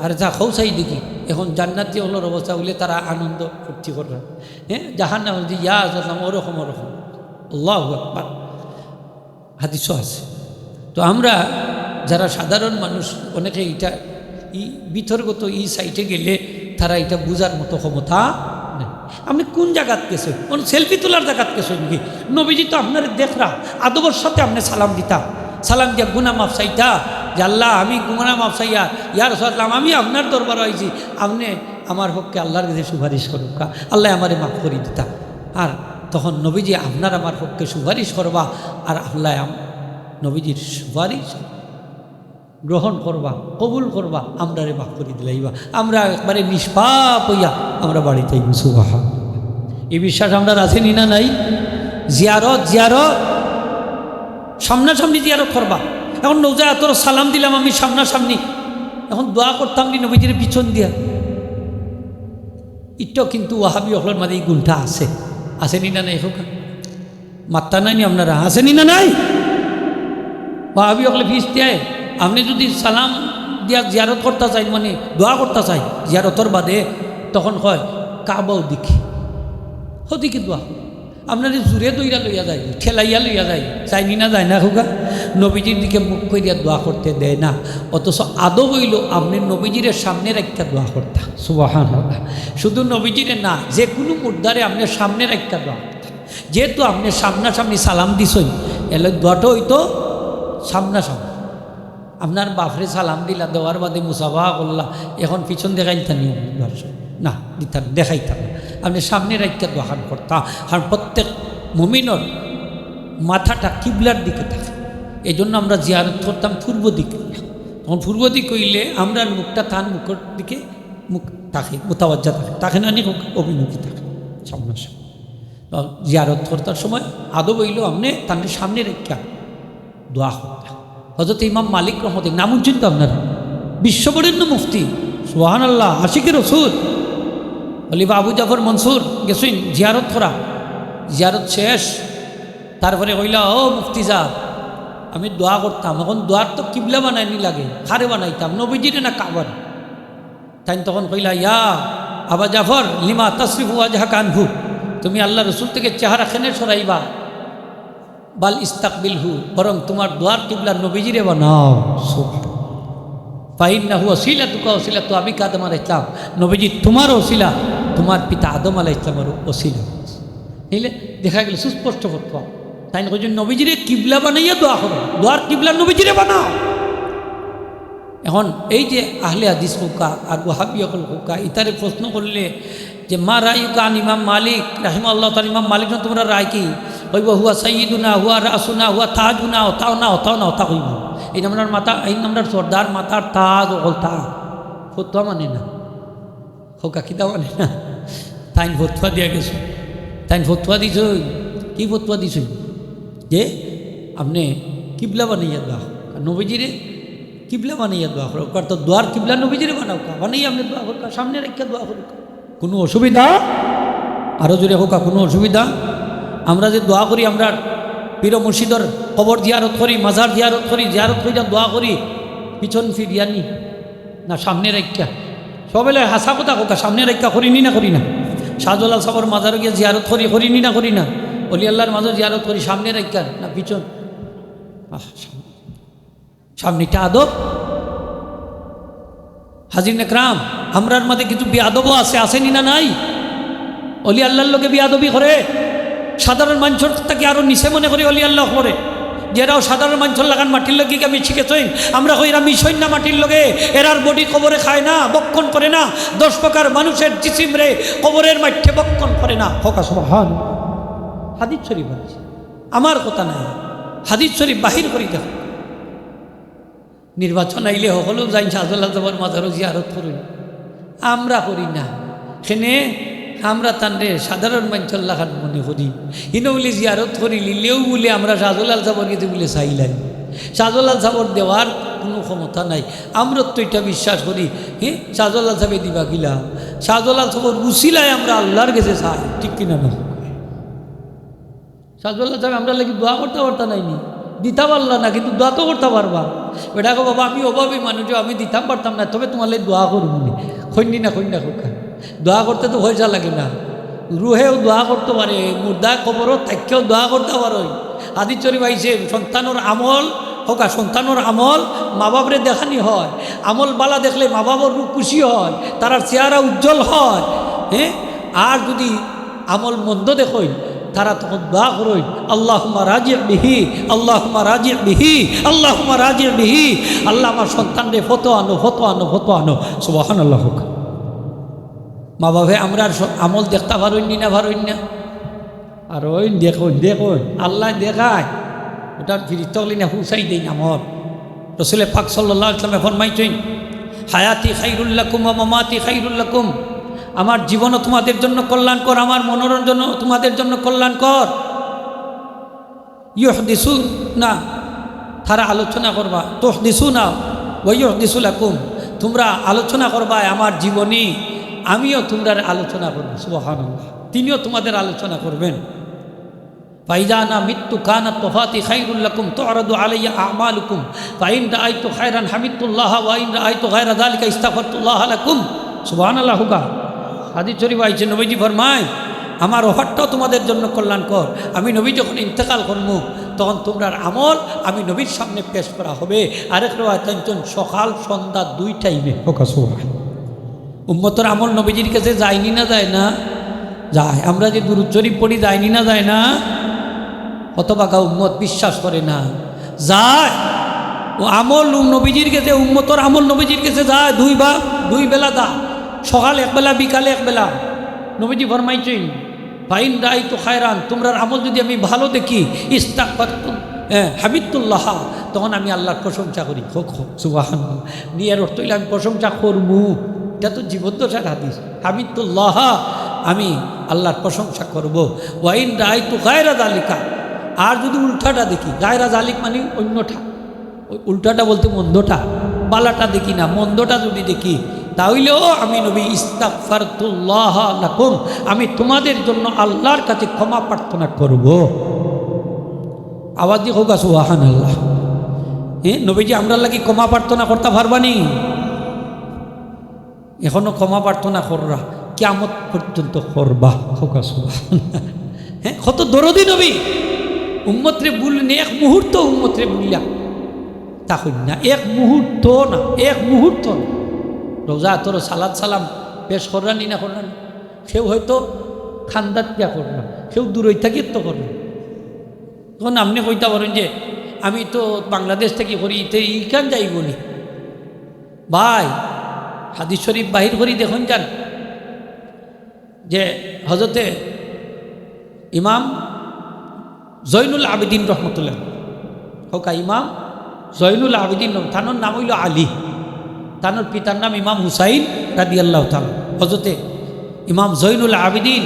আর যা কও চাই দেখি, এখন জান্নাতি অকলর অবস্থা অইলে তারা আনন্দ ফুর্তি কররা।" হ্যাঁ, জাহান্নাম যে ইয়া আসলাম, ওরকম, ওরকম। আল্লাহু আকবার। হাদিসও আছে। তো আমরা যারা সাধারণ মানুষ, অনেকে ইটা, ই বিতর্ক তো ই সাইডে গেলে তারা ইটা বুঝার মতো ক্ষমতা নাই। আপনে কুন জাগাত গেছইন? কুন selfie তুলার জাগাত গেছইন নাকি? নবীজি তো আপনারে দেখরা, আদবর সাথে আপনে সালাম দিতা, সালাম দিয়া গুনা মাফ চাইতা যে, "আল্লাহ, আমি গুনা মাফ চাইয়া, ইয়া রাসূলুল্লাহ, আমি আপনার দরবারো আইছি, আপনে আমার পক্ষে আল্লাহর গেছে সুপারিশ করউক্কা, আল্লায় আমারে মাফ করি দিতা।" আর তখন নবীজি আপনার আমার পক্ষে সুপারিশ করবা, আর আল্লায় আম-, নবীজির সুপারিশ গ্রহণ করবা, কবুল করবা, আমরারে মাফ করি দিলাইবা। আমরা একবারে নিষ্পাপ অইয়া আমরা বাড়িত আইমু। সুবহান। ই বিশ্বাস আমরার আছে নি না নাই? জিয়ারত, জিয়ারত, সামনাসামনি জিয়ারত করবা। এখন রওজা আতর সালাম দিলাম আমি সামনাসামনি, এখন দোয়া করতাম নি নবীজির পিছন দিয়া? ইটো কিন্তু ওয়াহাবি অকলর মাঝে এই গুণটা আছে। আছে নি না নাই কউক্কা? মাত্তা নাই নি আপনারা? আছে নি না নাই? ওয়াহাবি অকলে ফিস দেয়, আপনে যুদি সালাম দিয়া জিয়ারত করতা চাইন, মানে দোয়া করতা চাইন জিয়ারতর বাদে, তখন কয়, "কাবাও দেখি, হদিকে দোয়া।" আপনারে জুরে দইরা লইয়া যায়, ঠেলাইয়া লইয়া যায়, যায় নি না যায় না কউক্কা? নবীজির দিকে মুখ করিয়া দোয়া করতে দেয় না। অথচ আদব অইলো আপনে নবীজিরে সামনে রাখিয়া দোয়া করতা। সুবহানাল্লাহ। শুধু নবীজিরে না, যে কুনু মুর্দারে আপনে সামনে রাখিয়া দোয়া করতা। যেহেতু আপনে সামনাসামনি সালাম দিছইন, এলে দোয়াটা অইতো সামনাসামনি। আপনার বাফরে সালাম দিলা, দেওয়ার বাদে মুসাফা করলা, এখন পিছন দেখাইতা নি? না, দিতা না, দেখাইতা না। আপনে সামনে রাখিয়া দোয়াখান করতা, কারণ প্রত্যেক মুমিনর মাথাটা কিবলার দিকে থাকে। এই জন্য আমরা জিয়ারত করতাম পূর্ব দিকে। তখন পূর্ব দিক অইলে আমরার মুখটা তান মুখর দিকে মুখ থাকে, মুতাওয়াজ্জা থাকে, থাকে না নি? অভিমুখী থাকে, সামনাসামনি। তো জিয়ারত করতার সময় আদব অইলো আপনে তানরে সামনে রাখিয়া দোয়া করতা। হযরত ইমাম মালিক রহমতুল্লাহ, নাম হুনছইন তো আপনারা, বিশ্ববরেণ্য মুফতি, সুবহানাল্লাহ, আশিকে রসুল, খলিফা আবু জাফর মনসুর গেছইন জিয়ারত করা, জিয়ারত শেষ, তারপরে কইলা, "ও মুফতি সাব, আমি দোয়া করতাম, এখন দোয়ার তো কিবলা বানাইনি লাগে, কারে বানাইতাম, নবীজিরে না কাবারে?" তাইন তখন কইলা, "ইয়া আবা জাফর, লিমা তাসরিফু ওয়াজহাকা আনহু, তুমি আল্লাহ রসুল থেকে চেহারা কেনে সরাইবা? বাল ইস্তাকবিলহু, বরং তুমার দোয়ার কিবলা নবীজিরে বানাও।" সুবহানাল্লাহ। "ফাইন্নাহু ওসিলাতুকা ওসিলাতু আবিকা আদম আলাইহিস সালাম, নবীজি তুমার ওসিলা, তুমার পিতা আদম আলাইহিস সালামর ওসিলা।" তাইলে দেখা গেল সুস্পষ্ট ফতোয়া। তাইন কইছইন, "নবীজিরে কিবলা বানাইয়া দোয়া করো, দোয়ার কিবলা নবীজিরে বানাও।" এখন এই যে আহলে হাদিস কউক্কা আর ওয়াহাবি অকল কউক্কা, ইতারে প্রশ্ন করলে যে, "মা রায়ুকা আন ইমাম মালিক রাহিমাহুল্লাহ তাআলা, ইমাম মালিক না তুমরার রায় কি?" কইবো, "হুয়া সাইয়্যিদুনা, হুয়া রাসুনা, হুয়া তাজুনা, অতাও না, অতাও না, অতা কইবো।" এইন আমরার মাথা, এইন আমরার সর্দার, মাথার তাজ, অকল তাজ। ফতোয়া মানে না। কউক্কা কিতা মানে না? তাইন ফতোয়া দিয়া গেছইন। তাইন ফতোয়া দিছইন। কি ফতোয়া দিছইন? যে আপনে কিবলা বানাইয়া দোয়া করউক্কা। নবীজিরে কিবলা বানাইয়া দোয়া করউক্কা। তো দোয়ার কিবলা নবীজিরে বানাউক্কা। বানাইয়া আপনে দোয়া করউক্কা। সামনে রাখিয়া দোয়া করউক্কা। কুনু অসুবিধা? আরো জোরে কউক্কা, কুনু অসুবিধা? আমরা যে দোয়া করি, আমরার পীর মুর্শিদর কবর জিয়ারত করি, মাজার জিয়ারত করি, জিয়ারত করি, দোয়া করি, পিছন ফিরিয়া নি না সামনে রাখিয়া? সবেলে হাছা কথা কউক্কা, সামনে রাখিয়া করি নি না করি না? শাহজালাল সাবর মাজারো গিয়া জিয়ারত করি, করি নি না করি না? অলি আল্লাহর মাজার জিয়ারত করি সামনে রাখিয়া না পিছন? আহ, সামনে। সামনেটা আদব। হাজিরিন একরাম, আমরার মাঝে কিছু বেয়াদবও আছে, আছে নি না নাই? অলি আল্লাহর লগে বেয়াদবি করে, সাধারণ মানষর থাকি আরো নিচে মনে করে অলি আল্লাহ অকলরে। যেরাও সাধারণ মানষর লাখান মাটির লগে কাম শিখেছইন, আমরা কই, "এরা মিশইন না মাটির লগে, এরার বডি কবরে খায় না, ভক্ষণ করে না, দশ প্রকার মানুষর জিসিমরে কবরের মাঝে ভক্ষণ করে না।" কউক্কা সুবহান। হাদিস শরীফ আছে, আমার কথা নায়, হাদিস শরীফ বাহির করি দেখো। নির্বাচন আইলে হকলেউ যাইন শাহজালাল সাবর মাজারো জিয়ারত করইন, আমরা করি না। কেনে? আমরা তানরে সাধারণ মানষর লাখান মনে করি। হিনো বুলে জিয়ারত করিলিলেউ বুলে আমরা শাহজালাল সাবর গেছে বুলে চাইলাই। শাহজালাল সাবর দেওয়ার কুনু ক্ষমতা নাই। আমরা তো ইটা বিশ্বাস করি, হে, শাহজালাল সাবে দিবা কিলা? শাহজালাল সাবর উসিলায় আমরা আল্লাহর গেছে চাই, ঠিক কিনা না? শাহজালাল সাবে আমরার লাগি দোয়া করতা পারতা নায় নি? দিতা পারলা না, কিন্তু দোয়া তো করতা পারবা। বেটা কয়, "বাবা, আমি অভাবী মানুষ, আমি দিতাম পারতাম না, তবে তুমার লাগি দোয়া করমু নে।" কইন নি না, কইন না, কউক্কা। দোয়া করতে তো পয়সা লাগে না। রুহেও দোয়া করতো পারে, মুর্দায় কবরো থাকিয়াও দোয়া করতা পারইন। হাদিস শরীফ আইছে, সন্তানর আমল, কউক্কা, সন্তানর আমল মা বাপরে দেখানি হয়। আমল বালা দেখলে মা বাপর রুহ খুশি হয়, তারার চেহারা উজ্জ্বল হয়। হে, আর যুদি আমল মন্দ দেখইন, তারা তখন দোয়া করইন, "আল্লাহুম্মা রাজি বিহি, আল্লাহুম্মা রাজি বিহি, আল্লাহুম্মা রাজি বিহি।" আল্লাহ, আমার সন্তানরে ফতো আনো, ফতো আনো, ফতো আনো। সুবহানাল্লাহ কউক্কা। মা বাপে আমরার স-, আমল দেখতা পারইন নি না পারইন না? আর ওই দেখইন, দেখইন, আল্লায় দেখায়, ওটার ফিরিস্তা অকলে না হুসাই দেইন আমল। রসুলে পাক সাল্লাল্লাহু আলাইহি ওয়াসাল্লামে ফরমাইছইন, "হায়াতি খাইরুল লাকুম ওয়া মামাতি খাইরুল লাকুম।" আমার জীবনও তোমাদের জন্য কল্যাণকর, আমার মরণও তোমাদের জন্য কল্যাণকর। ইউহদিসুনা, তারা আলোচনা করবা, তুহদিসুনা ওয়া ইউহদিসু লাকুম, তোমরা আলোচনা করবায় আমার জীবনী, আমিও তোমরার আলোচনা করব। সুবহানাল্লাহ। তিনিও তোমাদের আলোচনা করবেন। فإذا أنا مت كانت وفاتي خير لكم تعرض علي أعمالكم فإن رأيت خيرا حمدت الله وإن رأيت غير ذلك استغفرت الله لكم। সুবহানাল্লাহ হোগা। হাদিস শরীফ আইছে, নবীজি ফরমায়, "আমার ওফাতটাও তোমাদের জন্য কল্যাণকর।" আমি নবী যখন ইন্তেকাল করমু, তখন তোমরার আমল আমি নবীর সামনে পেশ করা হবে। আরেক রেওয়ায়েত আনছইন, সকাল সন্ধ্যা দুই টাইমে। হোগা সুবহান। উম্মতর আমল নবীজির কাছে যায়নি না যায় না? যায়। আমরা যে দুরূদ শরীফ পড়ি, যায়নি না যায় না? হতভাগা উম্মত বিশ্বাস করে না। যায়। ও আমল নবীজির কাছে, উম্মতর আমল নবীজির কাছে যায় দুই বা দুই বেলা দা, সকাল এক বেলা, বিকালে এক বেলা। নবীজি ফরমাইছইন, "ফাইন রাইতু খায়রান", তোমরার আমল যদি আমি ভালো দেখি, ইস্তাগফারতু, হ্যাঁ, হামিদতুল্লাহ, তখন আমি আল্লাহর প্রশংসা করি। হোক, হোক, সুবহানাল্লাহ। নি এর অর্থ অইল আমি প্রশংসা করমু। এটা তো জীবদ্দশার হাদিস। হামিদতুল্লাহ, আমি আল্লাহর প্রশংসা করব। ওয়াইন রাইতু গায়রা জালিকা, আর যদি উল্টাটা দেখি, গায়রা জালিক মানে অন্যটা, ওই উল্টাটা বলতে মন্দটা, বালাটা দেখি না, মন্দটা যদি দেখি, তাহলেও আমি নবী ইস্তাগফারতুল্লাহ লাকুম, আমি তোমাদের জন্য আল্লাহর কাছে ক্ষমা প্রার্থনা করব। আওয়াজ দি হোগা সুবহানাল্লাহ। হ্যাঁ, নবীজি আমরার লাগি ক্ষমা প্রার্থনা করতা পারবানি? এখনো ক্ষমা প্রার্থনা কররা, কিয়ামত পর্যন্ত করবা। হোগা সুবহানাল্লাহ। হ্যাঁ, কত দরদি নবী। উম্মতরে ভুল নি, এক মুহূর্ত উম্মতরে ভুলিয়া তা কইন না, এক মুহূর্ত না, এক মুহূর্ত না। রোজা আতর সালাত সালাম পেশ কররা নি না কররা নি? কেউ হয়তো খান্দাত গিয়া কররা, কেউ দূরই থাকিত তো কররা। তখন আপনে কইতা পারইন যে, "আমি তো বাংলাদেশ থাকি করি, ইতে ইখান যাইবো নি?" ভাই, হাদিস শরীফ বাহির করি দেখইন যান যে হজরতে ইমাম জৈনুল আবেদিন রহমতুল্লাহ, হোগা ইমাম জৈনুল আবেদিন রহ-, তানর নাম অইল আলী, তানর পিতার নাম ইমাম হুসাইন রাদিয়াল্লাহু তাআলা। হজরতে ইমাম জৈনুল আবেদিন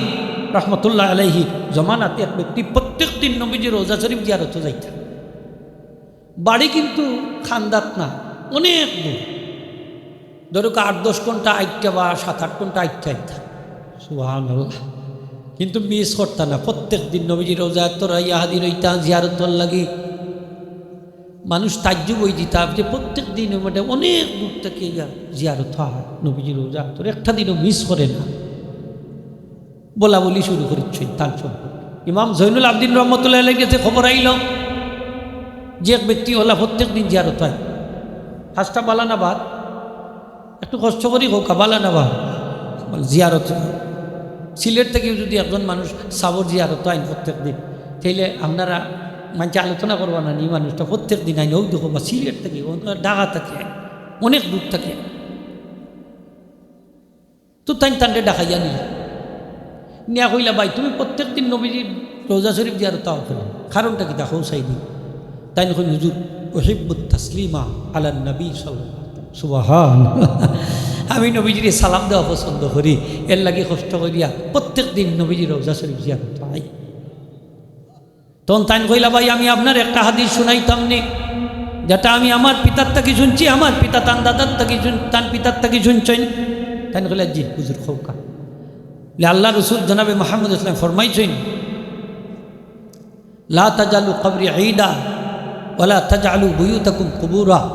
রহমতুল্লাহ আলাইহি জমানাত এক ব্যক্তি প্রত্যেক দিন নবীজির রোজা শরীফ জিয়ারত যাইতা। বাড়ি কিন্তু খান্দাত না, অনেক দূর, ধরুক আট দশ ঘন্টা আইতা বা সাত আট ঘন্টা আইতা আইতা। সুবহানাল্লাহ। কিন্তু মিস করতা না, প্রত্যেক দিন নবীজির রোজা আতর আইয়া হাজির অইতা জিয়ারতর লাগি। মানুষ তাজ্জুব অইযিতা যে প্রত্যেক দিন মানে অনেক দূর থাকি ইয়া জিয়ারত অয় নবীজির রোজা আতর, একটা দিনও মিস করে না। বলা বলি শুরু করিছইন তান সম্পর্কে। ইমাম জৈনুল আবেদিন রহমতুল্লাহ আলাইহির গেছে খবর আইল যে এক ব্যক্তি অলা প্রত্যেক দিন জিয়ারত অয়। হাজটা বালা না বাদ? একটু কষ্ট করি হোক, বালা না বাদ? বলে, জিয়ারত অয়। সিলেট থাকিও যদি একজন মানুষ সাবর জিয়ারত আইন প্রত্যেক দিন, তাইলে আপনারা মানষে আলোচনা করবা না নি, মানুষটা প্রত্যেক দিন আইন, অউ দেখো বা সিলেট থাকি, ও ঢাকা থাকি আইন, অনেক দূর থাকি আইন। তো তাইন তানরে ডাকাইয়া নিলা। নিয়া কইলা, "ভাই, তুমি প্রত্যেক দিন নবীজির রোজা শরীফ জিয়ারত আও কেনে? কারণটা কিতা? কও চাই দি।" তাইন কইন, "হুজুর, উহিব্বুত তাসলিমা আলান নবী সাল্লাল্লাহু আলাইহি ওয়াসাল্লাম।" সুবহান। "আমি নবীজিরে সালাম দেওয়া পছন্দ করি, এর লাগি কষ্ট করিয়া প্রত্যেক দিন নবীজির রোজা শরীফ জিয়ারত আই।" তখন তাইন কইলা, "ভাই, আমি আপনার একটা হাদিস শুনাইতাম নি, যেটা আমি আমার পিতার থাকি শুনছি, আমার পিতা তান দাদার থাকি শুন-, তান পিতার থাকি শুনছইন।" তাইন কইলা, "জি হুজুর, কউক্কা।" বলে, "আল্লাহ রসুল জনাবে মোহাম্মদ ইসলাম ফরমাইছইন, লা তাজালু কবরি ঈদা ওয়ালা তাজালু বুয়ুতাকুম কুবুরা।"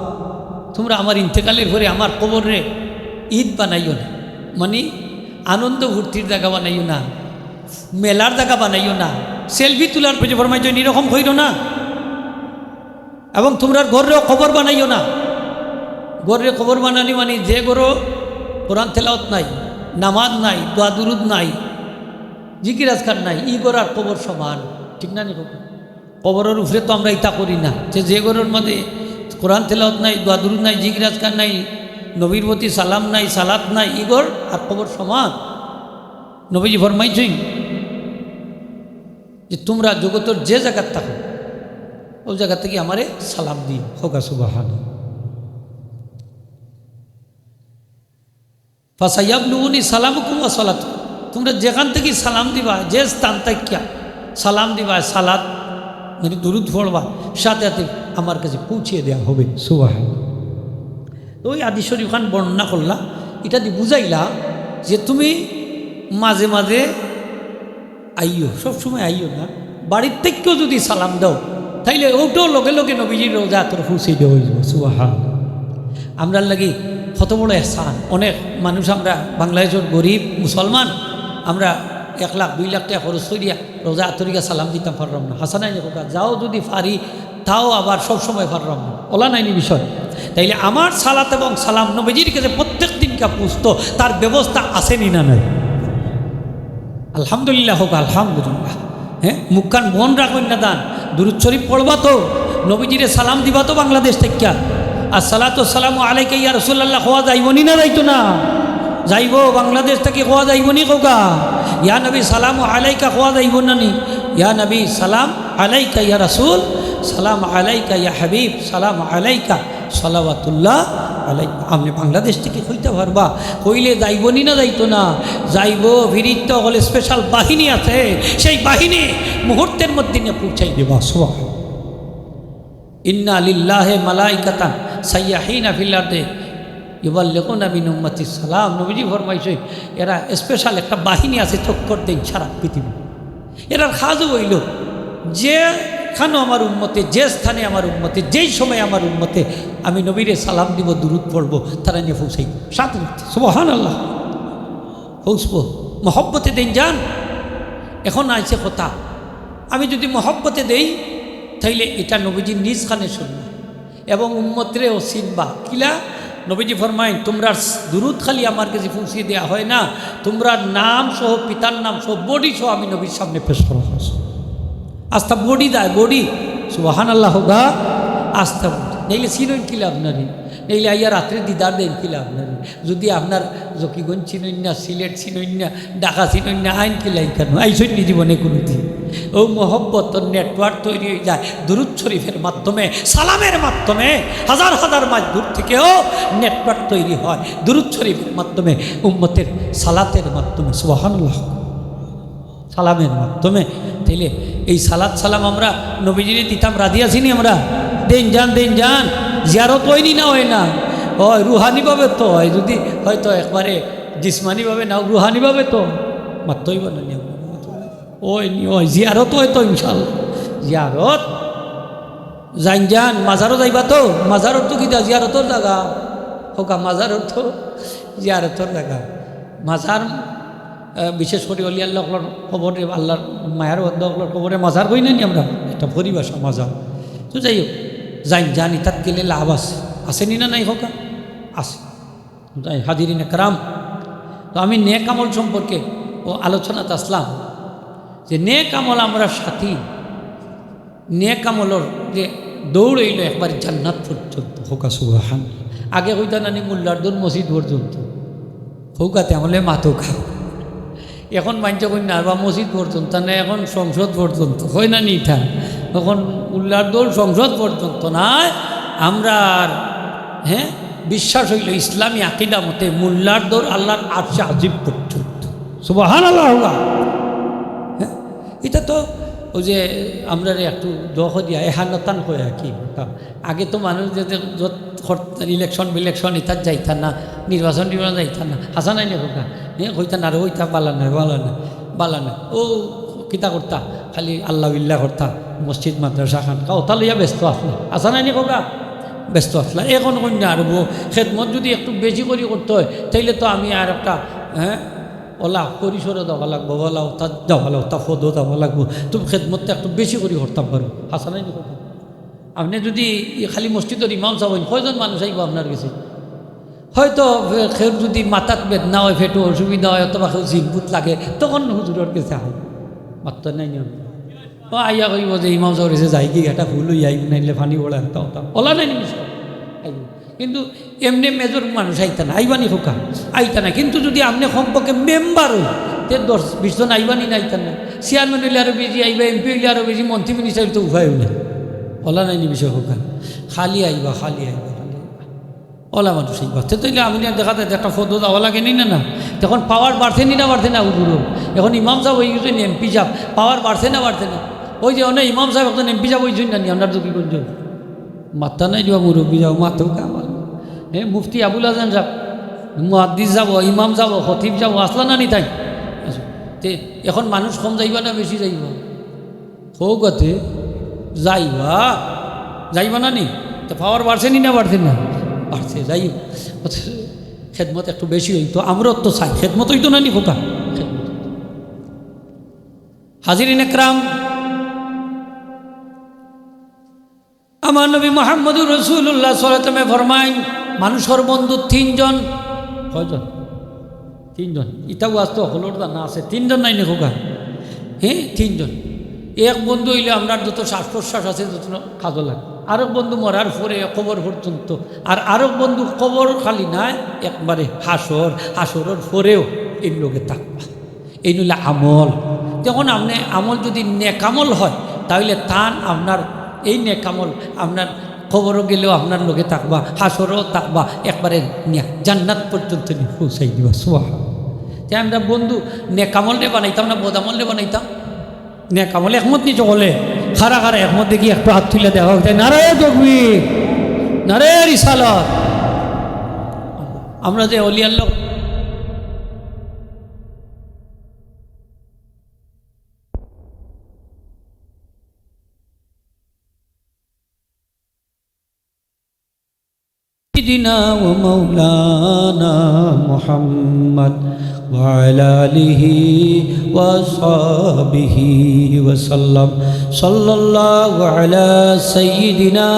তোমরা আমার ইন্তেকালের পরে আমার কবররে ঈদ বানাইও না, মানে আনন্দ ফুর্তির জাগা বানাইও না, মেলার জাগা বানাইও না, সেলফি তুলার পিছে ফরমাইছইন, এরকম কইরো না। এবং তোমরার ঘররেও কবর বানাইও না। ঘররে কবর বানানি মানে যে ঘরো কোরআন তেলাওয়াত নাই, নামাজ নাই, দোয়া দুরুদ নাই, জিকির আজকার নাই, ই ঘর আর কবর সমান, ঠিক না নি? কবরর উপরে তো আমরা ইতা করি না, যে, যে ঘরর মাঝে কোরআন তেলাওয়াত নাই, দোয়া দুরুদ নাই, জিকির আজকার নাই, নবীর প্রতি সালাম নাই, সালাত নাই, ই ঘর আর কবর সমান। নবীজি ফরমাইছইন যে, "তোমরা জগতর যে জাগাত থাকো, অউ জাগা থাকি আমারে সালাম দিও।" কউক্কা সুবহান। "ফাসায়াবলুগুনি সালামুকুম ওয়া সালাতুকুম।" তোমরা যেখান থাকি সালাম দিবা, যে স্থান থাকিয়া সালাম দিবা, সালাত মানে দুরুদ পড়বা, সাথে সাথে আমার কাছে পৌঁছিয়া দেওয়া হবে। সুবহান। তো ওই হাদিস শরীফ খান বর্ণনা করলা, ইটা দি বুঝাইলা যে তুমি মাঝে মাঝে আইও, সবসময় আইও না, বাড়ির থাকিও যদি সালাম দাও, তাইলে ওটাও লগে লগে নবীজির রওজা আতর পৌঁছে দেওয়া হইব। সুবহান। আমরার লাগি কত বড় এহসান। অনেক মানুষ আমরা বাংলাদেশর গরিব মুসলমান, আমরা এক লাখ দুই লাখ টাকা খরচ করিয়া রওজা আতরিকা সালাম দিতাম পারলাম না। হাসানাইন কউক্কা, যাও যদি পারি, তাও আবার সব সময় পারলাম না। অলা নায়নি বিষয়? তাইলে আমার সালাত এবং সালাম নবীজির কাছে প্রত্যেক দিনকা পৌঁছতো, তার ব্যবস্থা আছেনি না নাই? আলহামদুলিল্লাহ কউক্কা, আলহামদুলিল্লাহ। হ্যাঁ, মুখখান বন্ধ রাখইন না দান, দুরুদ শরীফ পড়বা তো, নবীজিরে সালাম দিবা তো বাংলাদেশ থাকিয়া। আসসালাতু ওয়াসসালামু আলাইকা ইয়া রাসূলুল্লাহ কওয়া যাইবনি না যাইতো না? যাইবো। বাংলাদেশ থাকি কওয়া যাইবনি কউক্কা? ইয়া নবী সালামু আলাইকা কওয়া যাইবো না নি? ইয়া নবী সালাম আলাইকা ইয়া রাসূল, সালাম আলাইকা ইয়া হাবিব, সালাম আলাইকা সালাওয়াতুল্লাহ আলাইকা। আপনে বাংলাদেশ থাকি কইতা পারবা, কইলে যাইবনি না যাইতো না? যাইবো। ফিরিস্তা অকল, স্পেশাল বাহিনী আছে, সেই বাহিনী মুহূর্তের মধ্যে নিয়া পৌঁছাই দিবা। সুবহান। ইন্না লিল্লাহি মালাইকাতান সাইয়াহিনা ফিল আরদি ইউবাল্লিগুনা মিন উম্মতি সালাম। নবীজি ফরমাইছে, এরা স্পেশাল একটা বাহিনী আছে, চক্কর দেইন সারা পৃথিবী। এরার কাজ অইলো, যেখানো আমার উম্মতে, যে স্থানে আমার উম্মতে, যেই সময় আমার উম্মতে আমি নবীরে সালাম দিবো, দুরুদ পড়বো, তারা নিয়া পৌঁছাইবো সাথে সাথে। সুবহানাল্লাহ। পৌঁছবো, মহব্বতে দেইন যান। এখন আইছে কথা, আমি যদি মহব্বতে দেই, তাইলে এটা নবীজি নিজ কানে শুনবো এবং উম্মতরেও চিনবা। কিলা? নবীজি ফরমাইন, তুমরার দুরুদ খালি আমার কাছে পৌঁছিয়ে দেয়া হয় না, তুমরার নাম সহ, পিতার নাম সহ, বডি সহ আমি নবীর সামনে পেশ করা হয়। আস্তা বডি দেয়, বডি। সুবহানাল্লাহ কউক্কা। আস্তা বডি। নাইলে চিনইন কিলা আপনারে? নাইলে আইয়া রাত্রে দিদার দেইন কিলা আপনারে? যদি আপনার জকিগঞ্জ চিনইন না, সিলেট চিনইন না, ঢাকা চিনইন না, আইন কিলা ইখানো? আইছইন নি জীবনে কোনোদিন? ও মহব্বতর নেটওয়ার্ক তৈরি হয়ে যায় দুরুদ শরীফের মাধ্যমে, সালামের মাধ্যমে। হাজার হাজার মাইল দূর থেকেও নেটওয়ার্ক তৈরি হয় দুরুদ শরীফের মাধ্যমে, উম্মতের সালাতের মাধ্যমে। সুবহানাল্লাহ। সালামের মাধ্যমে। তাইলে এই সালাত সালাম আমরা নবীজিরে দিতাম, রাজি আছি নি আমরা? দেইন যান, দেইন যান। জিয়ারত অয়নি না অয় না? অয়, রুহানিভাবে তো অয়। যদি হয়তো একবারে জিসমানিভাবে না, রুহানিভাবে তো মাততে অইবো না নি? অয়নি, অয়, জিয়ারত অয় তো ইনশাআল্লাহ। জিয়ারত যাইন যান, মাজারো যাইবা তো, মাজার অর্থ কিতা? জিয়ারতর জাগা। কউক্কা, মাজার অর্থ জিয়ারতর জাগা। মাজার, আহ, বিশেষ করি অলি আল্লাহ অকলর কবরে, আল্লাহর মায়ার বন্দা অকলর কবরে মাজার কই না নি আমরা? একটা পরিভাষা মাজার। তো যাই হোক, যাইন যান, ইতাত গেলে লাভ আছে, আছে নি না নাই কউক্কা? আছে। তাই হাজিরিন একরাম, তো আমি নেক আমল সম্পর্কে ও আলোচনাত আসলাম যে নেক আমল আমরা সাথী, নেক আমলর যে দৌড় অইলো একবারে জান্নাত পর্যন্ত। কউক্কা সুবহান। আগে কইতা না নি মোল্লার দৌড় মসজিদ পর্যন্ত। কউক্কা তে আমলে মাতউক্কা। এখন মানষে কইন না বা মসজিদ পর্যন্ত না, এখন সংসদ পর্যন্ত, কয় না নি ইতা? এখন মোল্লার দৌড় সংসদ পর্যন্ত নায়। আমরার, হ্যাঁ, বিশ্বাস অইলো ইসলামী আকিদা মতে মোল্লার দৌড় আল্লাহর আরশে আজিম পর্যন্ত। সুবহানাল্লাহ। হ্যাঁ, ইটা তো ওই যে আমরারে একটু দখ দিয়া এহানতান কয় আর কি। আগে তো মানুষ যে, যে যত খর-, ইলেকশন বিলেকশন ইতাত যাইতা না, নির্বাচন টির্বাচন যাইতা না, হাছা নায় নি কউক্কা? হ্যাঁ, কইতা না রে, ওইটা বালা নায়, বালা নায়, বালা নায়। ও কিতা করতা? খালি আল্লাহ বিল্লাহ করতা, মসজিদ মাদ্রাসা খানকা ওটা লইয়া ব্যস্ত আছলা। হাছা নায় নি কউক্কা? ব্যস্ত আছলা। এখন কইন না আর বো, খেদমত যদি একটু বেশি করি করতে হয়, তাইলে তো আমি আর একটা, হ্যাঁ, ওলা পরিসরো যাওয়া লাগবো, ওলা ওটা যাওয়া লাগবো, ওটা পদো যাওয়া লাগবো, তুমি খেদমতটা একটু বেশি করি করতাম পারো। হাছা নায় নি কউক্কা? আপনে যদি ই খালি মসজিদর ইমাম সাব অইন, কয়জন মানুষ আইবো আপনার গেছে? হয়তো কেউর যদি মাথাত বেদনা হয়, পেটো অসুবিধা হয়, অথবা কেউ জিনপুত লাগে, তখন হুজুরর গেছে আয়। মাততা নায় নি? ও আইয়া কইবো যে ইমাম সাবর গেছে যাইগি, একটা ফুল অইয়া আইবো, নাইলে পানি পড়া একটা ওটা। ওলা নায় নি বিষয়? আইবো। কিন্তু এমনে মেজর মানুষ আইতা না, আইবা নি কউক্কা? আইতা না। কিন্তু যদি আপনে কমপক্ষে মেম্বার অইন, তে দশ বিশ জন আইবা নি না আইতা না? চেয়ারম্যান অইলে আরো বেশি আইবা, এমপি অইলে আরো বেশি, মন্ত্রী মিনিস্টার অইলে তো উপায় অইলে। ওলা নায় নি বিষয় কউক্কা? খালি আইবা, খালি আইবা, খালি আইবা। ওলা মানুষ আইবা। তে তাইলে আমি না দেখা যায় যে একটা পদো যাওয়া লাগে নি না, না? তখন পাওয়ার বাড়ছে নি না বাড়ছে না হুজুরর? এখন ইমাম সাব অইগেছইন এমপি সাব, পাওয়ার বাড়ছে না বাড়ছে না? ওই যে অনে ইমাম সাব একজন এমপি সাব অইছইন না নি, আপনার জকিগঞ্জ? মাততা নায় নি বা মুরব্বি সাব, মাতউক্কা আমার। হ্যাঁ, মুফতি আবুল হাসান সাব। মুহাদ্দিস যাইবো, ইমাম যাইবো, খতিব যাইবো, আছলা না নি তাইন? আচ্ছা, তে অখন মানুষ কম যাইবা না বেশি যাইবা? কউক্কা তে, যাইবা, যাইবা না নি? তে পাওয়ার বাড়ছে নি না বাড়ছে না? বাড়ছে, যাই হোক। খেদমত একটু বেশি অইতো, আমরাও তো চাই, খেদমত অইতো না নি কউক্কা? খেদমত। হাজিরিন একরাম, আমার নবী মুহাম্মদুর রাসূলুল্লাহ সাল্লাল্লাহু আলাইহি ওয়াসাল্লামে ফরমাইন, মানুষর বন্ধু তিনজন। কয়জন? তিনজন। ইটাও আস্তে হকলর জানা আছে, তিনজন নায় নি কউক্কা? হে, তিনজন। এক বন্ধু অইলে আপনার যত শ্বাস প্রশ্বাস আছে, তত কাজো লাগে। আরক বন্ধু মরার পরে কবর পর্যন্ত, আর আরক বন্ধু কবর খালি নায়, একবারে হাশর, হাশরর পরেও এর লগে থাকবা। এইন অইলা আমল। তখন আপনে আমল যুদি নেক আমল হয়, তাইলে তান আপনার এই নেক আমল আপনার কবরো গেলেও আপনার লগে থাকবা, হাশরো থাকবা, একবারে নিয়া জান্নাত পর্যন্ত নিয়া পৌঁছাই দিবা। সুবহান। তে আমরা বন্ধু নেক আমলরে বানাইতাম না বদ আমলরে বানাইতাম? নেক আমল একমত নি সকলে? কারা কারা একমত দেখি একটু আত তুলিয়া দেখা অইছে। নারায়ে তাকবীর, নারায়ে রিসালাত। আমরা যে অলি আল্লাহ سيدنا ومولانا محمد وعلى آله وأصحابه وسلم. صلى الله على سيدنا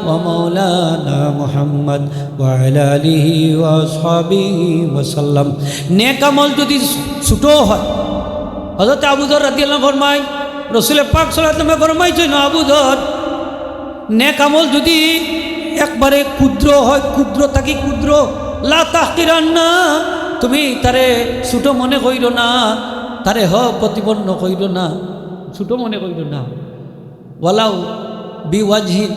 ومولانا محمد وعلى آله وأصحابه وسلم. নেক আমল যুদি ছুটো হয়, হযরত আবু যর রাদিয়াল্লাহু আনহু ফরমাইন, রাসূলে পাক সাল্লাল্লাহু আলাইহি ওয়াসাল্লামে ফরমাইছইন, আবু যর, নেক আমল যুদি একবারে ক্ষুদ্র হয়, ক্ষুদ্র থাকি ক্ষুদ্র, লা তাহকিরান্না, তুমি তারে ছুটো মনে কইরো না, তারে হ প্রতিপন্ন কইরো না, ছুটো মনে কইরো না। ওয়ালাউ বিওয়াজহিন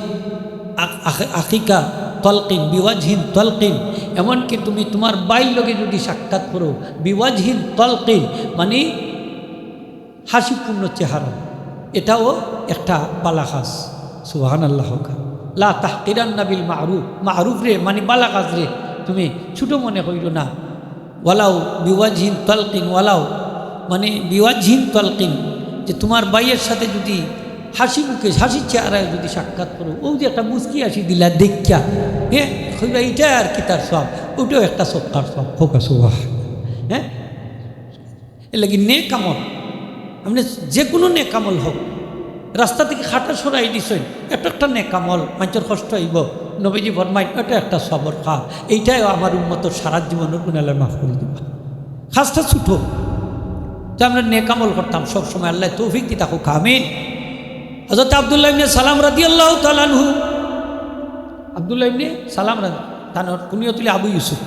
আ-, আখ-, আখিকা তলকিন, বিওয়াজহিন তলকিন, এমনকি তুমি তুমার ভাইর লগে যুদি সাক্ষাৎ করো, বিওয়াজহিন তলকিন, মানি হাসিপূর্ণ চেহারা, এটাও একটা বালা কাজ। সুবহানাল্লাহ কউক্কা। লা তাহকিরান্না বিল মা'রুফ, মা'রুফরে মানি বালা কাজরে তুমি ছুটো মনে কইরো না। ওয়ালাউ বিওয়াজহিন তলকিন, ওয়ালাউ মানি বিওয়াজহিন তলকিন, যে তুমার ভাইর সাথে যুদি হাসি মুখে, হাসির চেহারায় যুদি সাক্ষাৎ করো, অউ যে একটা মুচকি হাসি দিলা দেখিয়া, হে, কইবা, ইটা আর কিতার সওয়াব, অটাও একটা সদকার সওয়াব। কউক্কা সুবহান। হে, এরলাগি নেক আমল, আপনে যেকুনু নেক আমল হউক, রাস্তা থাকি কাটা সরাই দিছইন, এটা একটা নেক আমল, মানষর কষ্ট অইবো, নবীজি ফরমাইন, এটা একটা সওয়াবর কাজ, এইটাও আমার উম্মতর সারা জীবনর গুনাহ আল্লায় মাফ করি দিবা। কাজটা ছুটো, তে আমরা নেক আমল করতাম সব সময়, আল্লায় তৌফিক দিতা কউক্কা, আমিন। হযরত আব্দুল্লাহ ইবনে সালাম রাদিয়াল্লাহু তাআলা আনহু, আব্দুল্লাহ ইবনে সালাম রাদি-, তান কুনিয়ত অইলো আবু ইউসুফ।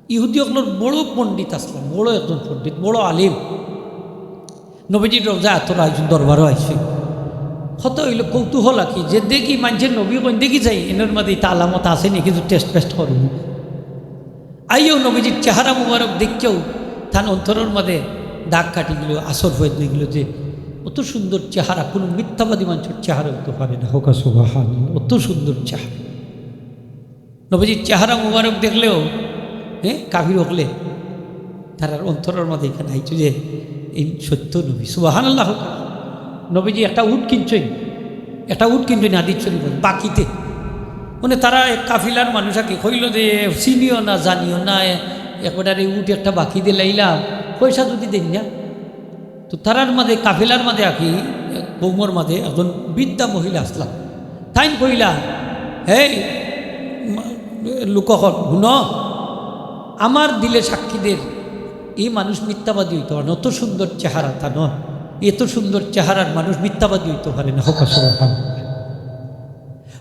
ইহুদি অকলর বড় পণ্ডিত আছলা, বড় একজন পণ্ডিত, বড় আলিম। নবীজির রওজায় আতর আইছইন, দরবারো আইছইন। কথা অইলো কৌতূহল আর কি, যে দেখি মানষে নবী কইন দেখি যাই, এনর মাঝে ইতা আলামত আছে নি, কিছু test ফেস্ট করমু। আইয়াও নবীজির চেহারা মুবারক দেখিয়াও তান অন্তরর মাঝে দাগ কাটি গেলো, আছর পয়দা অই গেলো যে অত সুন্দর চেহারা, কুনু মিথ্যাবাদী মানষর চেহারা অইতো পারে না। কউক্কা সুবহানাল্লাহ, অত সুন্দর চেহারা। নবীজির চেহারা মুবারক দেখলেও, হে, কাফির অকলে তারার অন্তরর মাঝে ইখান আইতো যে ইন সত্য নবী। সুবহানাল্লাহ কউক্কা। নবীজি একটা উট কিনছইন, একটা উট কিনছইন হাদিস শরীফ বাকিতে। মানে তারা এক কাফিলার মানুষ আর কি কইলো যে চিনিও না, জানিও না, এ-, একবার এই উট একটা বাকি দিলাইলাম, পয়সা যুদি দেইন না। তো তারার মাঝে, কাফিলার মাঝে আর কি, এক কওমর মাঝে একজন বৃদ্ধা মহিলা আছলা। তাইন কইলা, "হে, মা-, লোক অকল, হুনো, আমার দিলে সাক্ষী দের, ই মানুষ মিথ্যাবাদী অইতো পারে না, অত সুন্দর চেহারা তান, এত সুন্দর চেহারার মানুষ মিথ্যাবাদী অইতো পারে না।" কউক্কা সুবহানাল্লাহ।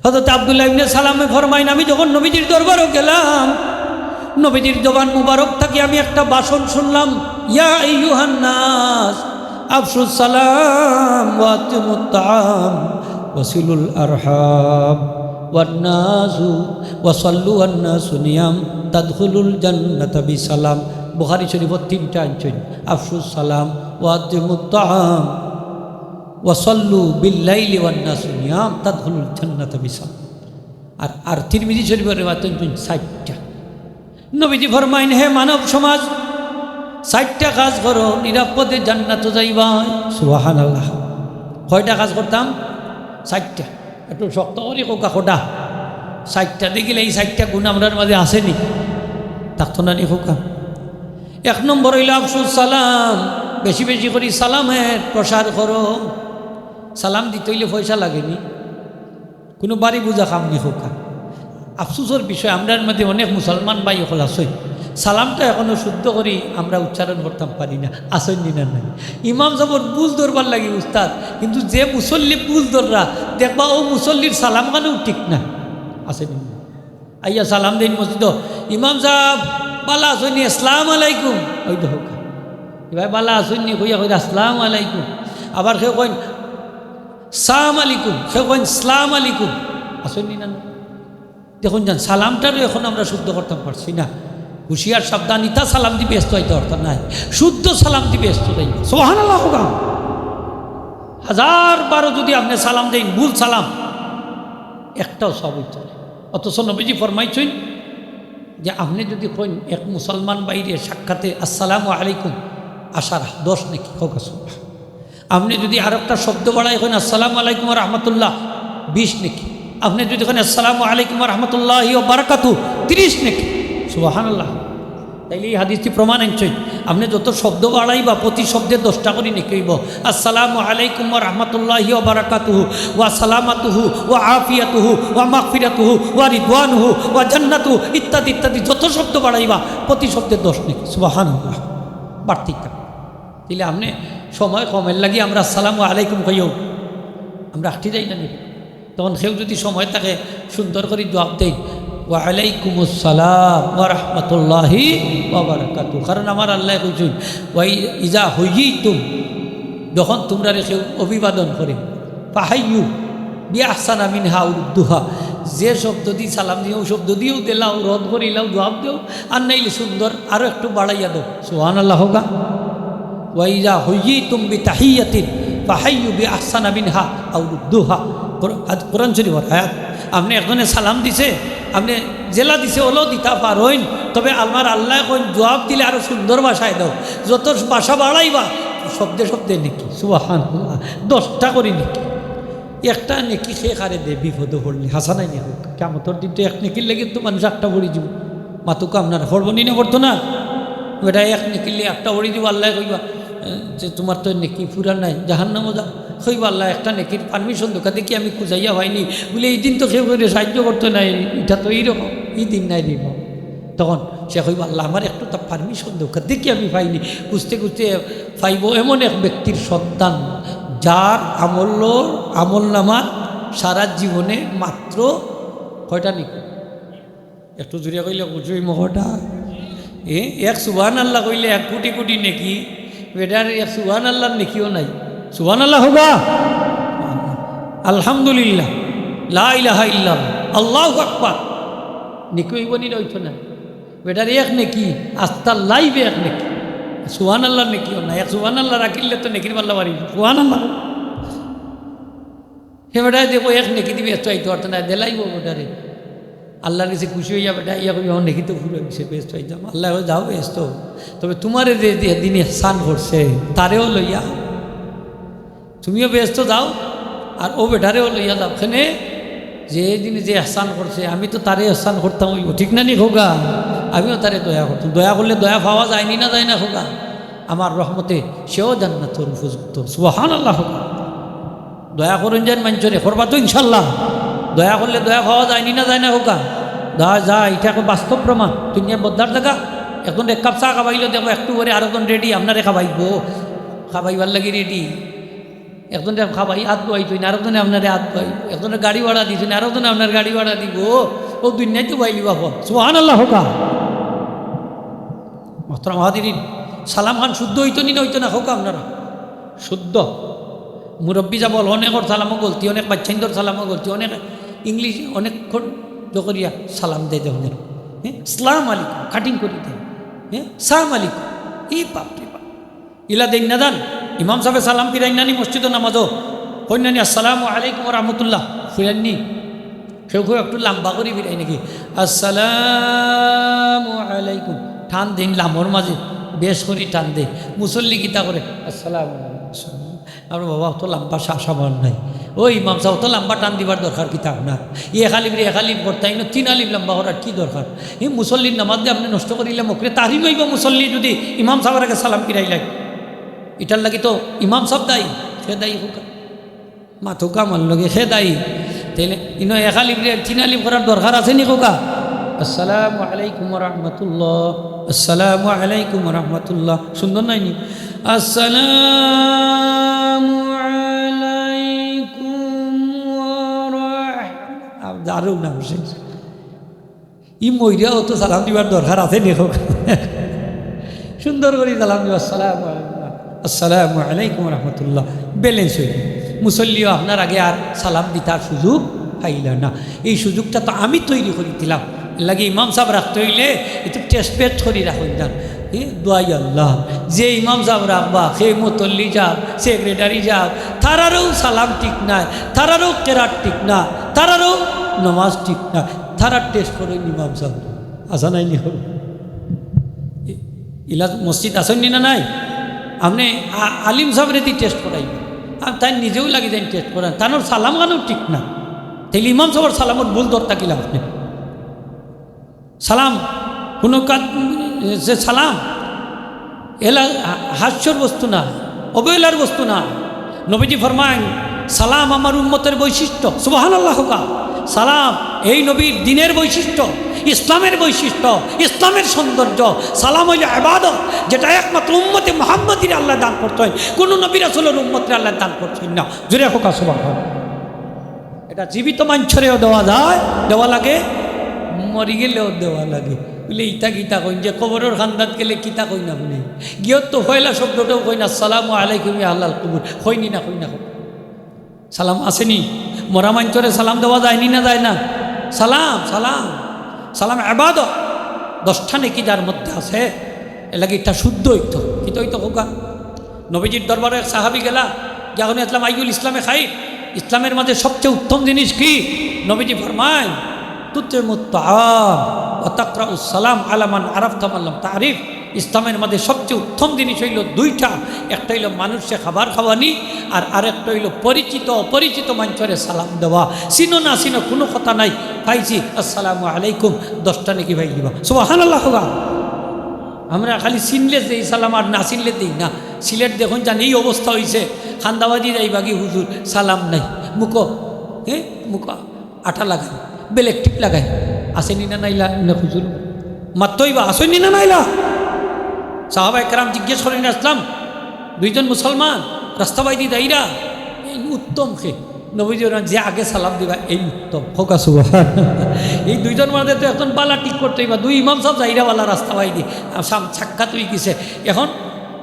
হযরত আব্দুল্লাহ ইবনে সালামে ফরমাইন, আমি যখন নবীজির দরবারো গেলাম, নবীজির জবান মুবারক থাকি আমি একটা ভাষণ শুনলাম, ইয়া আইয়ুহান নাস, আফশুস সালাম ওয়া আতিমুত তাআম ওয়া সিলুল আরহাম ওয়ান নাসু ওয়া সাল্লু ওয়ান নাসু নিয়াম তাদখুলুল জান্নাতা বিসালাম। বুখারী শরীফো তিনটা আনছইন, আফশুস সালাম ওয়া আতিমুত তাআম ওয়া সাল্লু বিল লাইলি ওয়ান নাসু নিয়াম তাদখুলুল জান্নাতা বিসালাম। আর, আর তিরমিজি শরীফর রেওয়ায়াত আনছইন চাইরটা। নবীজি ফরমাইন, হে মানব সমাজ, চাইরটা কাজ করো, নিরাপদে জান্নাতো যাইবা। সুবহানাল্লাহ। কয়টা কাজ করতাম? চাইরটা। একটু শক্ত করি কউক্কা কটা। চাইরটা। দেখিলে ই চাইরটা গুণ আমরার মাঝে আছে নি? থাকতো না নি কউক্কা? এক নম্বর অইলো আফসুস সালাম, বেশি বেশি করি সালামের প্রসার করো। সালাম দিতে অইলে পয়সা লাগে নি? কুনু ভারি বুঝা কাম নি কউক্কা। আফসুসর বিষয়, আমরার মাঝে অনেক মুসলমান ভাই অকল আছইন, সালামটা এখনো শুদ্ধ করি আমরা উচ্চারণ করতাম পারি না। আছইন নি না নাই? ইমাম সাবর ভুল ধরবার লাগি উস্তাদ, কিন্তু যে মুসল্লি ভুল ধররা, দেখবা অউ মুসল্লির সালাম খানও ঠিক না। আছে নি না? আইয়া সালাম দেইন মসজিদো, "ইমাম সাব, বালা আছইন নি? আসসালামু আলাইকুম।" অউ দেখউক্কা, "ই ভাই বালা আছইন নি?" কইয়া কইরা, "আসসালামু আলাইকুম।" আবার কেউ কইন, "সালাম আলাইকুম", কেউ কইন, "সালাম আলাইকুম।" আছইন নি না? দেখইন যান, সালামটারও এখন আমরা শুদ্ধ করতাম পারছি না। হুঁশিয়ার সাবধান, ইতা সালাম দি বেহেস্তো যাইতা পারতা নায়, শুদ্ধ সালাম দি বেহেস্তো যাইবা। সুবহানাল্লাহ কউক্কা। হাজার বারো যুদি আপনে সালাম দেইন, ভুল সালাম, একটাও সওয়াব অইতো নায়। অথচ নবীজি ফরমাইছইন যে আপনে যুদি কইন এক মুসলমান ভাইরে সাক্ষাতে, "আসসালামু আলাইকুম", আশারা, দশ নেকি, কউক্কা সুবহান। আপনে যুদি আরোকটা শব্দ বাড়াই কইন, "আসসালামু আলাইকুম ওয়া রাহমাতুল্লাহ", বিশ নেকি। আপনে যুদি কইন, "আসসালামু আলাইকুম ওয়া রাহমাতুল্লাহি ওয়া বারাকাতুহু", তিরিশ নেকি। সুবহানাল্লাহ। তাইলে ই হাদিসদি প্রমাণ আনছইন, আপনে যত শব্দ বাড়াইবা, প্রতি শব্দে দশটা করি নেকি অইবো। আসসালামু আলাইকুম ওয়া রাহমাতুল্লাহি ওয়া বারাকাতুহু ওয়া সালামাতুহু ওয়া আফিয়াতুহু ওয়া মাগফিরাতুহু ওয়া রিদওয়ানুহু ওয়া জান্নাতুহু ইত্যাদি ইত্যাদি যত শব্দ বাড়াইবা, প্রতি শব্দে দশ নেকি। সুবহানাল্লাহ। বাড়তি। তাইলে আপনে সময় কমের লাগি আমরা আসসালামু আলাইকুম কইও, আমরা আটকি যাই না নি? তখন কেউ যুদি সময় থাকে সুন্দর করি জুয়াব দেইন, "ওয়া আলাইকুমুস সালাম ওয়া রাহমাতুল্লাহি ওয়া বারাকাতুহু।" কারণ আমার আল্লায় কইছইন, "ওয়া ইজা হুয়িতুম", যখন তুমরারে কেউ অভিবাদন করে, "ফাহাইয়ু বিআহসানা মিনহা আও রুদ্দুহা", যে শব্দ দি সালাম দিও, অউ শব্দ দিও দিলাও, রদ করিলাও, জুয়াব দেও, আর নাইলে সুন্দর আরো একটু বাড়াইয়া দেও। সুবহানাল্লাহ কউক্কা। "ওয়া ইজা হুয়িতুম বিতাহিয়াতিন ফাহাইয়ু বিআহসানা মিনহা আও রুদ্দুহা।" কোর-, আদ-, কোরআন শরীফর আয়াত। আপনে একজনে সালাম দিছে, আপনে যেলা দিছে অলাও দিতা পারইন, তবে আমার আল্লায় কইন জুয়াব দিলে আরো সুন্দর ভাষায় দেও। যত ভাষা বাড়াইবা, শব্দে শব্দে নেকি। সুবহানাল্লাহ। দশটা করি নেকি। একটা নেকি কে কারে দে বিপদো পড়লে, হাছা নায় নি কউক্কা? কিয়ামতর দিন তো এক নেকির লাগি তো মানুষ আটটা পড়ি যিবো। মাতউক্কা আপনারা, পড়বো নি না পড়তো না? বেটা এক নেকির লাগি আটটা পড়ি যিবো, আল্লায় কইবা, এ, যে, "তুমার তো নেকি পুরা নাই, জাহান্নামো যাও।" কইবা, "আল্লাহ, একটা নেকির permission দেউক্কা, দেখি আমি খুজাইয়া পাইনি।" বুলে, "ই দিন তো কেউ কেউরে সাহায্য করতো নায়, ইটা তো ই রকম, ই দিন নায় রে বাবা।" তখন সে কইবা, "আল্লাহ, আমার একটু তা permission দেউক্কা, দেখি আমি পাইনি।" খুজতে খুজতে পাইবো এমন এক ব্যক্তির সন্ধান, যার আমলর, আমল নামাত সারা জীবনে মাত্র কয়টা নেকি? একটু জুরে কইলে খুশি অইমু কয়টা। এ, এক সুবহানাল্লাহ কইলে এক কুটি কুটি নেকি। বেটার এক সুবহানাল্লাহর নেকিও নাই। সুবহানাল্লাহ কউক্কা। আলহামদুলিল্লাহ, লা ইলাহা ইল্লাল্লাহ, আল্লাহু আকবার। নেকি অইবো নি না অইতো না? বেটার এক নেকি, আস্তা life-এ এক নেকি। সুবহানাল্লাহর নেকিও নাই। এক সুবহানাল্লাহ রাখিলে তো নেকির পাল্লা বাড়ি। সুবহানাল্লাহ। হে বেটায় দেখো এক নেকি দি বেহেস্তো যাইতো পারতো না, দিলাইবো বেটারে। আল্লাহর গেছে খুশি অইয়া বেটায় ইয়া কইবো, "আমার নেকি তো পুরা অইছে, বেহেস্তো যাইতাম।" আল্লায় কইবা, "যাও বেহেস্তো। তবে তুমারে যে, যে দিন ইহসান করছে, তারেও লইয়া তুমিও বেহেস্তো যাও, আর অউ বেটারেও লইয়া যাও।" কেনে? যে দিন যে ইহসান করছে, আমি তো তারে ইহসান করতাম অইবো, ঠিক না নি কউক্কা? আমিও তারে দয়া করতাম। দয়া করলে দয়া পাওয়া যায় নি না যায় না কউক্কা? আমার রহমতে সেও জান্নাতর উপযুক্ত। সুবহানাল্লাহ কউক্কা। দয়া করইন যেন মানষরে, করবা তো ইনশাআল্লাহ। দয়া করলে দয়া পাওয়া যায় নি না যায় না কউক্কা? দয়া যায়, ইটা এখন বাস্তব প্রমাণ। দুনিয়ার বদ্দার জাগা, একজনরে এক কাপ চা খাবাইলো, দেখো একটু পরে আরোজন ready আপনারে খাবাইবো, খাবাইবার লাগি ready। একজনরে খাবাই, আত ধুয়াইতইন, আরোজনে আপনারে আত ধুয়াইবো, একজনরে গাড়ি ভাড়া দিতইন, আরোজনে আপনার গাড়ি ভাড়া দিবো। অউ দুনিয়াত তো পাইলিবা ফল। সুবহানাল্লাহ কউক্কা। মোহতরম হাজিরিন, সালাম খান শুদ্ধ অইতো নি না অইতো না কউক্কা আপনারা? শুদ্ধ। মুরব্বি সাব অকল, অনেকর সালামো গলতি, অনেক বাইচ্চাইন্তর সালামো গলতি, অনেক English, অনেকক্ষণ জকরিয়া সালাম দেয় দেখইন। হ্যাঁ, সালাম আলাইকুম, cutting করি দেয়। হ্যাঁ, সালাম আলাইকুম। ই বাপ রে বাপ। ইলা দেইন না যান। ইমাম সাবে সালাম ফিরাইন না নি মসজিদো নামাজো? কইন না নি, "আসসালামু আলাইকুম ওয়া রাহমাতুল্লাহ", ফিরাইন নি? কেউ কেউ একটু লাম্বা করি ফিরাই নাকি, "আসসালামু আলাইকুম।" টান দেইন লামর মাঝে, বেশ করি টান দেইন। মুসল্লি কিতা করে, "আসসালামু আলাইকুম।" আমরা বাবা অত লাম্বা শ্বাস আমার নাই। ও ইমাম সাব, অত লাম্বা টান দিবার দরকার কিতা আপনার? ই এক আলিফ রে এক আলিফ করতাই না, তিন আলিফ লাম্বা করার কি দরকার? ই মুসল্লির নামাজ দিয়া আপনে নষ্ট করিলে মকরুহে তাহরিম অইবো। মুসল্লি যুদি ইমাম সাবর আগে সালাম ফিরাইলায়, ইটার লাগি তো ইমাম সাব দায়ী, কে দায়ী কউক্কা? মাতউক্কা আমার লগে, কে দায়ী? তাইলে ইনো এক আলিফ রে তিন আলিফ করার দরকার আছে নি কউক্কা? আসসালামু আলাইকুম ওয়া রাহমাতুল্লাহ, আসসালামু আলাইকুম ওয়া রাহমাতুল্লাহ। সুন্দর নায় নি? আসসালামু আলাইকুম ওয়া রাহ-, আ, দারুণ নাম শেষ। ই মইরা অত সালাম দিবার দরকার আছে নি কউক্কা? সুন্দর করি সালাম দিবা, "আসসালামু আলাইকুম, আসসালামু আলাইকুম ওয়া রাহমাতুল্লাহ।" Balance oil. মুসল্লিও আপনার আগে আর সালাম দিতার সুযোগ পাইলা না। এই সুযোগটা তো আমি তৈরি করি দিলাম। এর লাগি ইমাম সাব রাখতে অইলে একটু টেস্ট পেস্ট করি রাখইন না। এ, দোয়াই আল্লাহ, যে ইমাম সাব রাখবা, হে মুতল্লি সাব, সেক্রেটারি সাব, তারারও সালাম ঠিক নায়, তারারও কেরাত ঠিক না, তারারও নামাজ ঠিক না, তারা টেস্ট করইন ইমাম সাব। আছা নায় নি? ইলা মসজিদ আছইন নি না নাই? আপনে আ-, আলিম সাবরে দি টেস্ট করাইবা। আর তাইন নিজেও লাগি যাইন টেস্ট করাইন। তানর সালাম খানও ঠিক না। তাইলে ইমাম সাবর সালামর ভুল ধরতা কিলা আপনে? সালাম, কুনু কাজ, যে সালাম, এলা হা-, হাস্যর বস্তু না, অবহেলার বস্তু না। নবীজি ফরমাইন, "সালাম আমার উম্মতের বৈশিষ্ট্য।" সুবহানাল্লাহ কউক্কা। সালাম এই নবীর দ্বীনের বৈশিষ্ট্য, ইসলামের বৈশিষ্ট্য, ইসলামের সৌন্দর্য। সালাম অইলো ইবাদত, যেটা একমাত্র উম্মতে মুহাম্মদীরে আল্লায় দান করছইন, কুনু নবী রাসূলর উম্মতরে আল্লায় দান করছইন না। জোরে কউক্কা সুবহানাল্লাহ। ইটা জীবিত মানষরেও দেওয়া যায়, দেওয়া লাগে, মরি গেলেও দেওয়া লাগে। বুলে, "ইতা কিতা কইন যে কবরর কান্দাত গেলে কিতা কইন আপনে?" গিয়ত তো পয়লা শব্দটাও কইন, "আসসালামু আলাইকুম ইয়া আহলাল কবুর।" কইন নি না, কইন না, কইন। সালাম আছে নি? মরা মানষরে সালাম দেওয়া যায় নি না যায় না? সালাম, সালাম, সালাম ইবাদত। দশটা নেকি যার মধ্যে আছে, এর লাগি ইটা শুদ্ধ অইতো। কিতা অইতো কউক্কা? নবীজির দরবারো এক সাহাবী গেলা, গিয়া কইন, "ইসলাম আইয়ুল ইসলামে খাইর?" ইসলামের মাঝে সবচেয়ে উত্তম জিনিস কি? নবীজি ফরমাইন, "তুতইমুত তাআম ওয়া তাকরাউস সালাম আলা মান আরাফতা ওয়া মান লাম তারিফ।" ইসলামের মাঝে সবচেয়ে উত্তম জিনিস অইলো দুইটা, একটা অইলো মানুষরে খাবার খাওয়ানি, আর আরেকটা অইলো পরিচিত অপরিচিত মানষরে সালাম দেওয়া। চিনো না চিনো কুনু কথা নাই, পাইছি, "আসসালামু আলাইকুম", দশটা নেকি পাই দিবা। সুবহানাল্লাহ কউক্কা। আমরা খালি চিনলে দেই সালাম, আর না চিনলে দেই না। সিলেট দেখইন জানি এই অবস্থা অইছে, কান্দাবাদি যাইবাগি হুজুর, সালাম নাই, মুখো, হে, মুখো আটা লাগাইন, ব্ল্যাক টিপ লাগাইন। আছে নি না নাইলা, না হুজুর? মাততো অইবা, আছইন নি না নাইলা? সাহাবায়ে কেরাম জিজ্ঞেস করিন, "আসলাম, দুইজন মুসলমান রাস্তা বাইদি যাইরা, এই উত্তম কে?" নবীজি বলেন, "যে আগে সালাম দিবা, এই উত্তম।" কউক্কা সুবহানাল্লাহ। এই দুইজন মাঝে তো একজন বালা ঠিক করতে অইবা, দুই ইমাম সাব যাইরা বালা রাস্তা বাইদি, আর সাম-, সাক্ষাৎ অই গেছে। এখন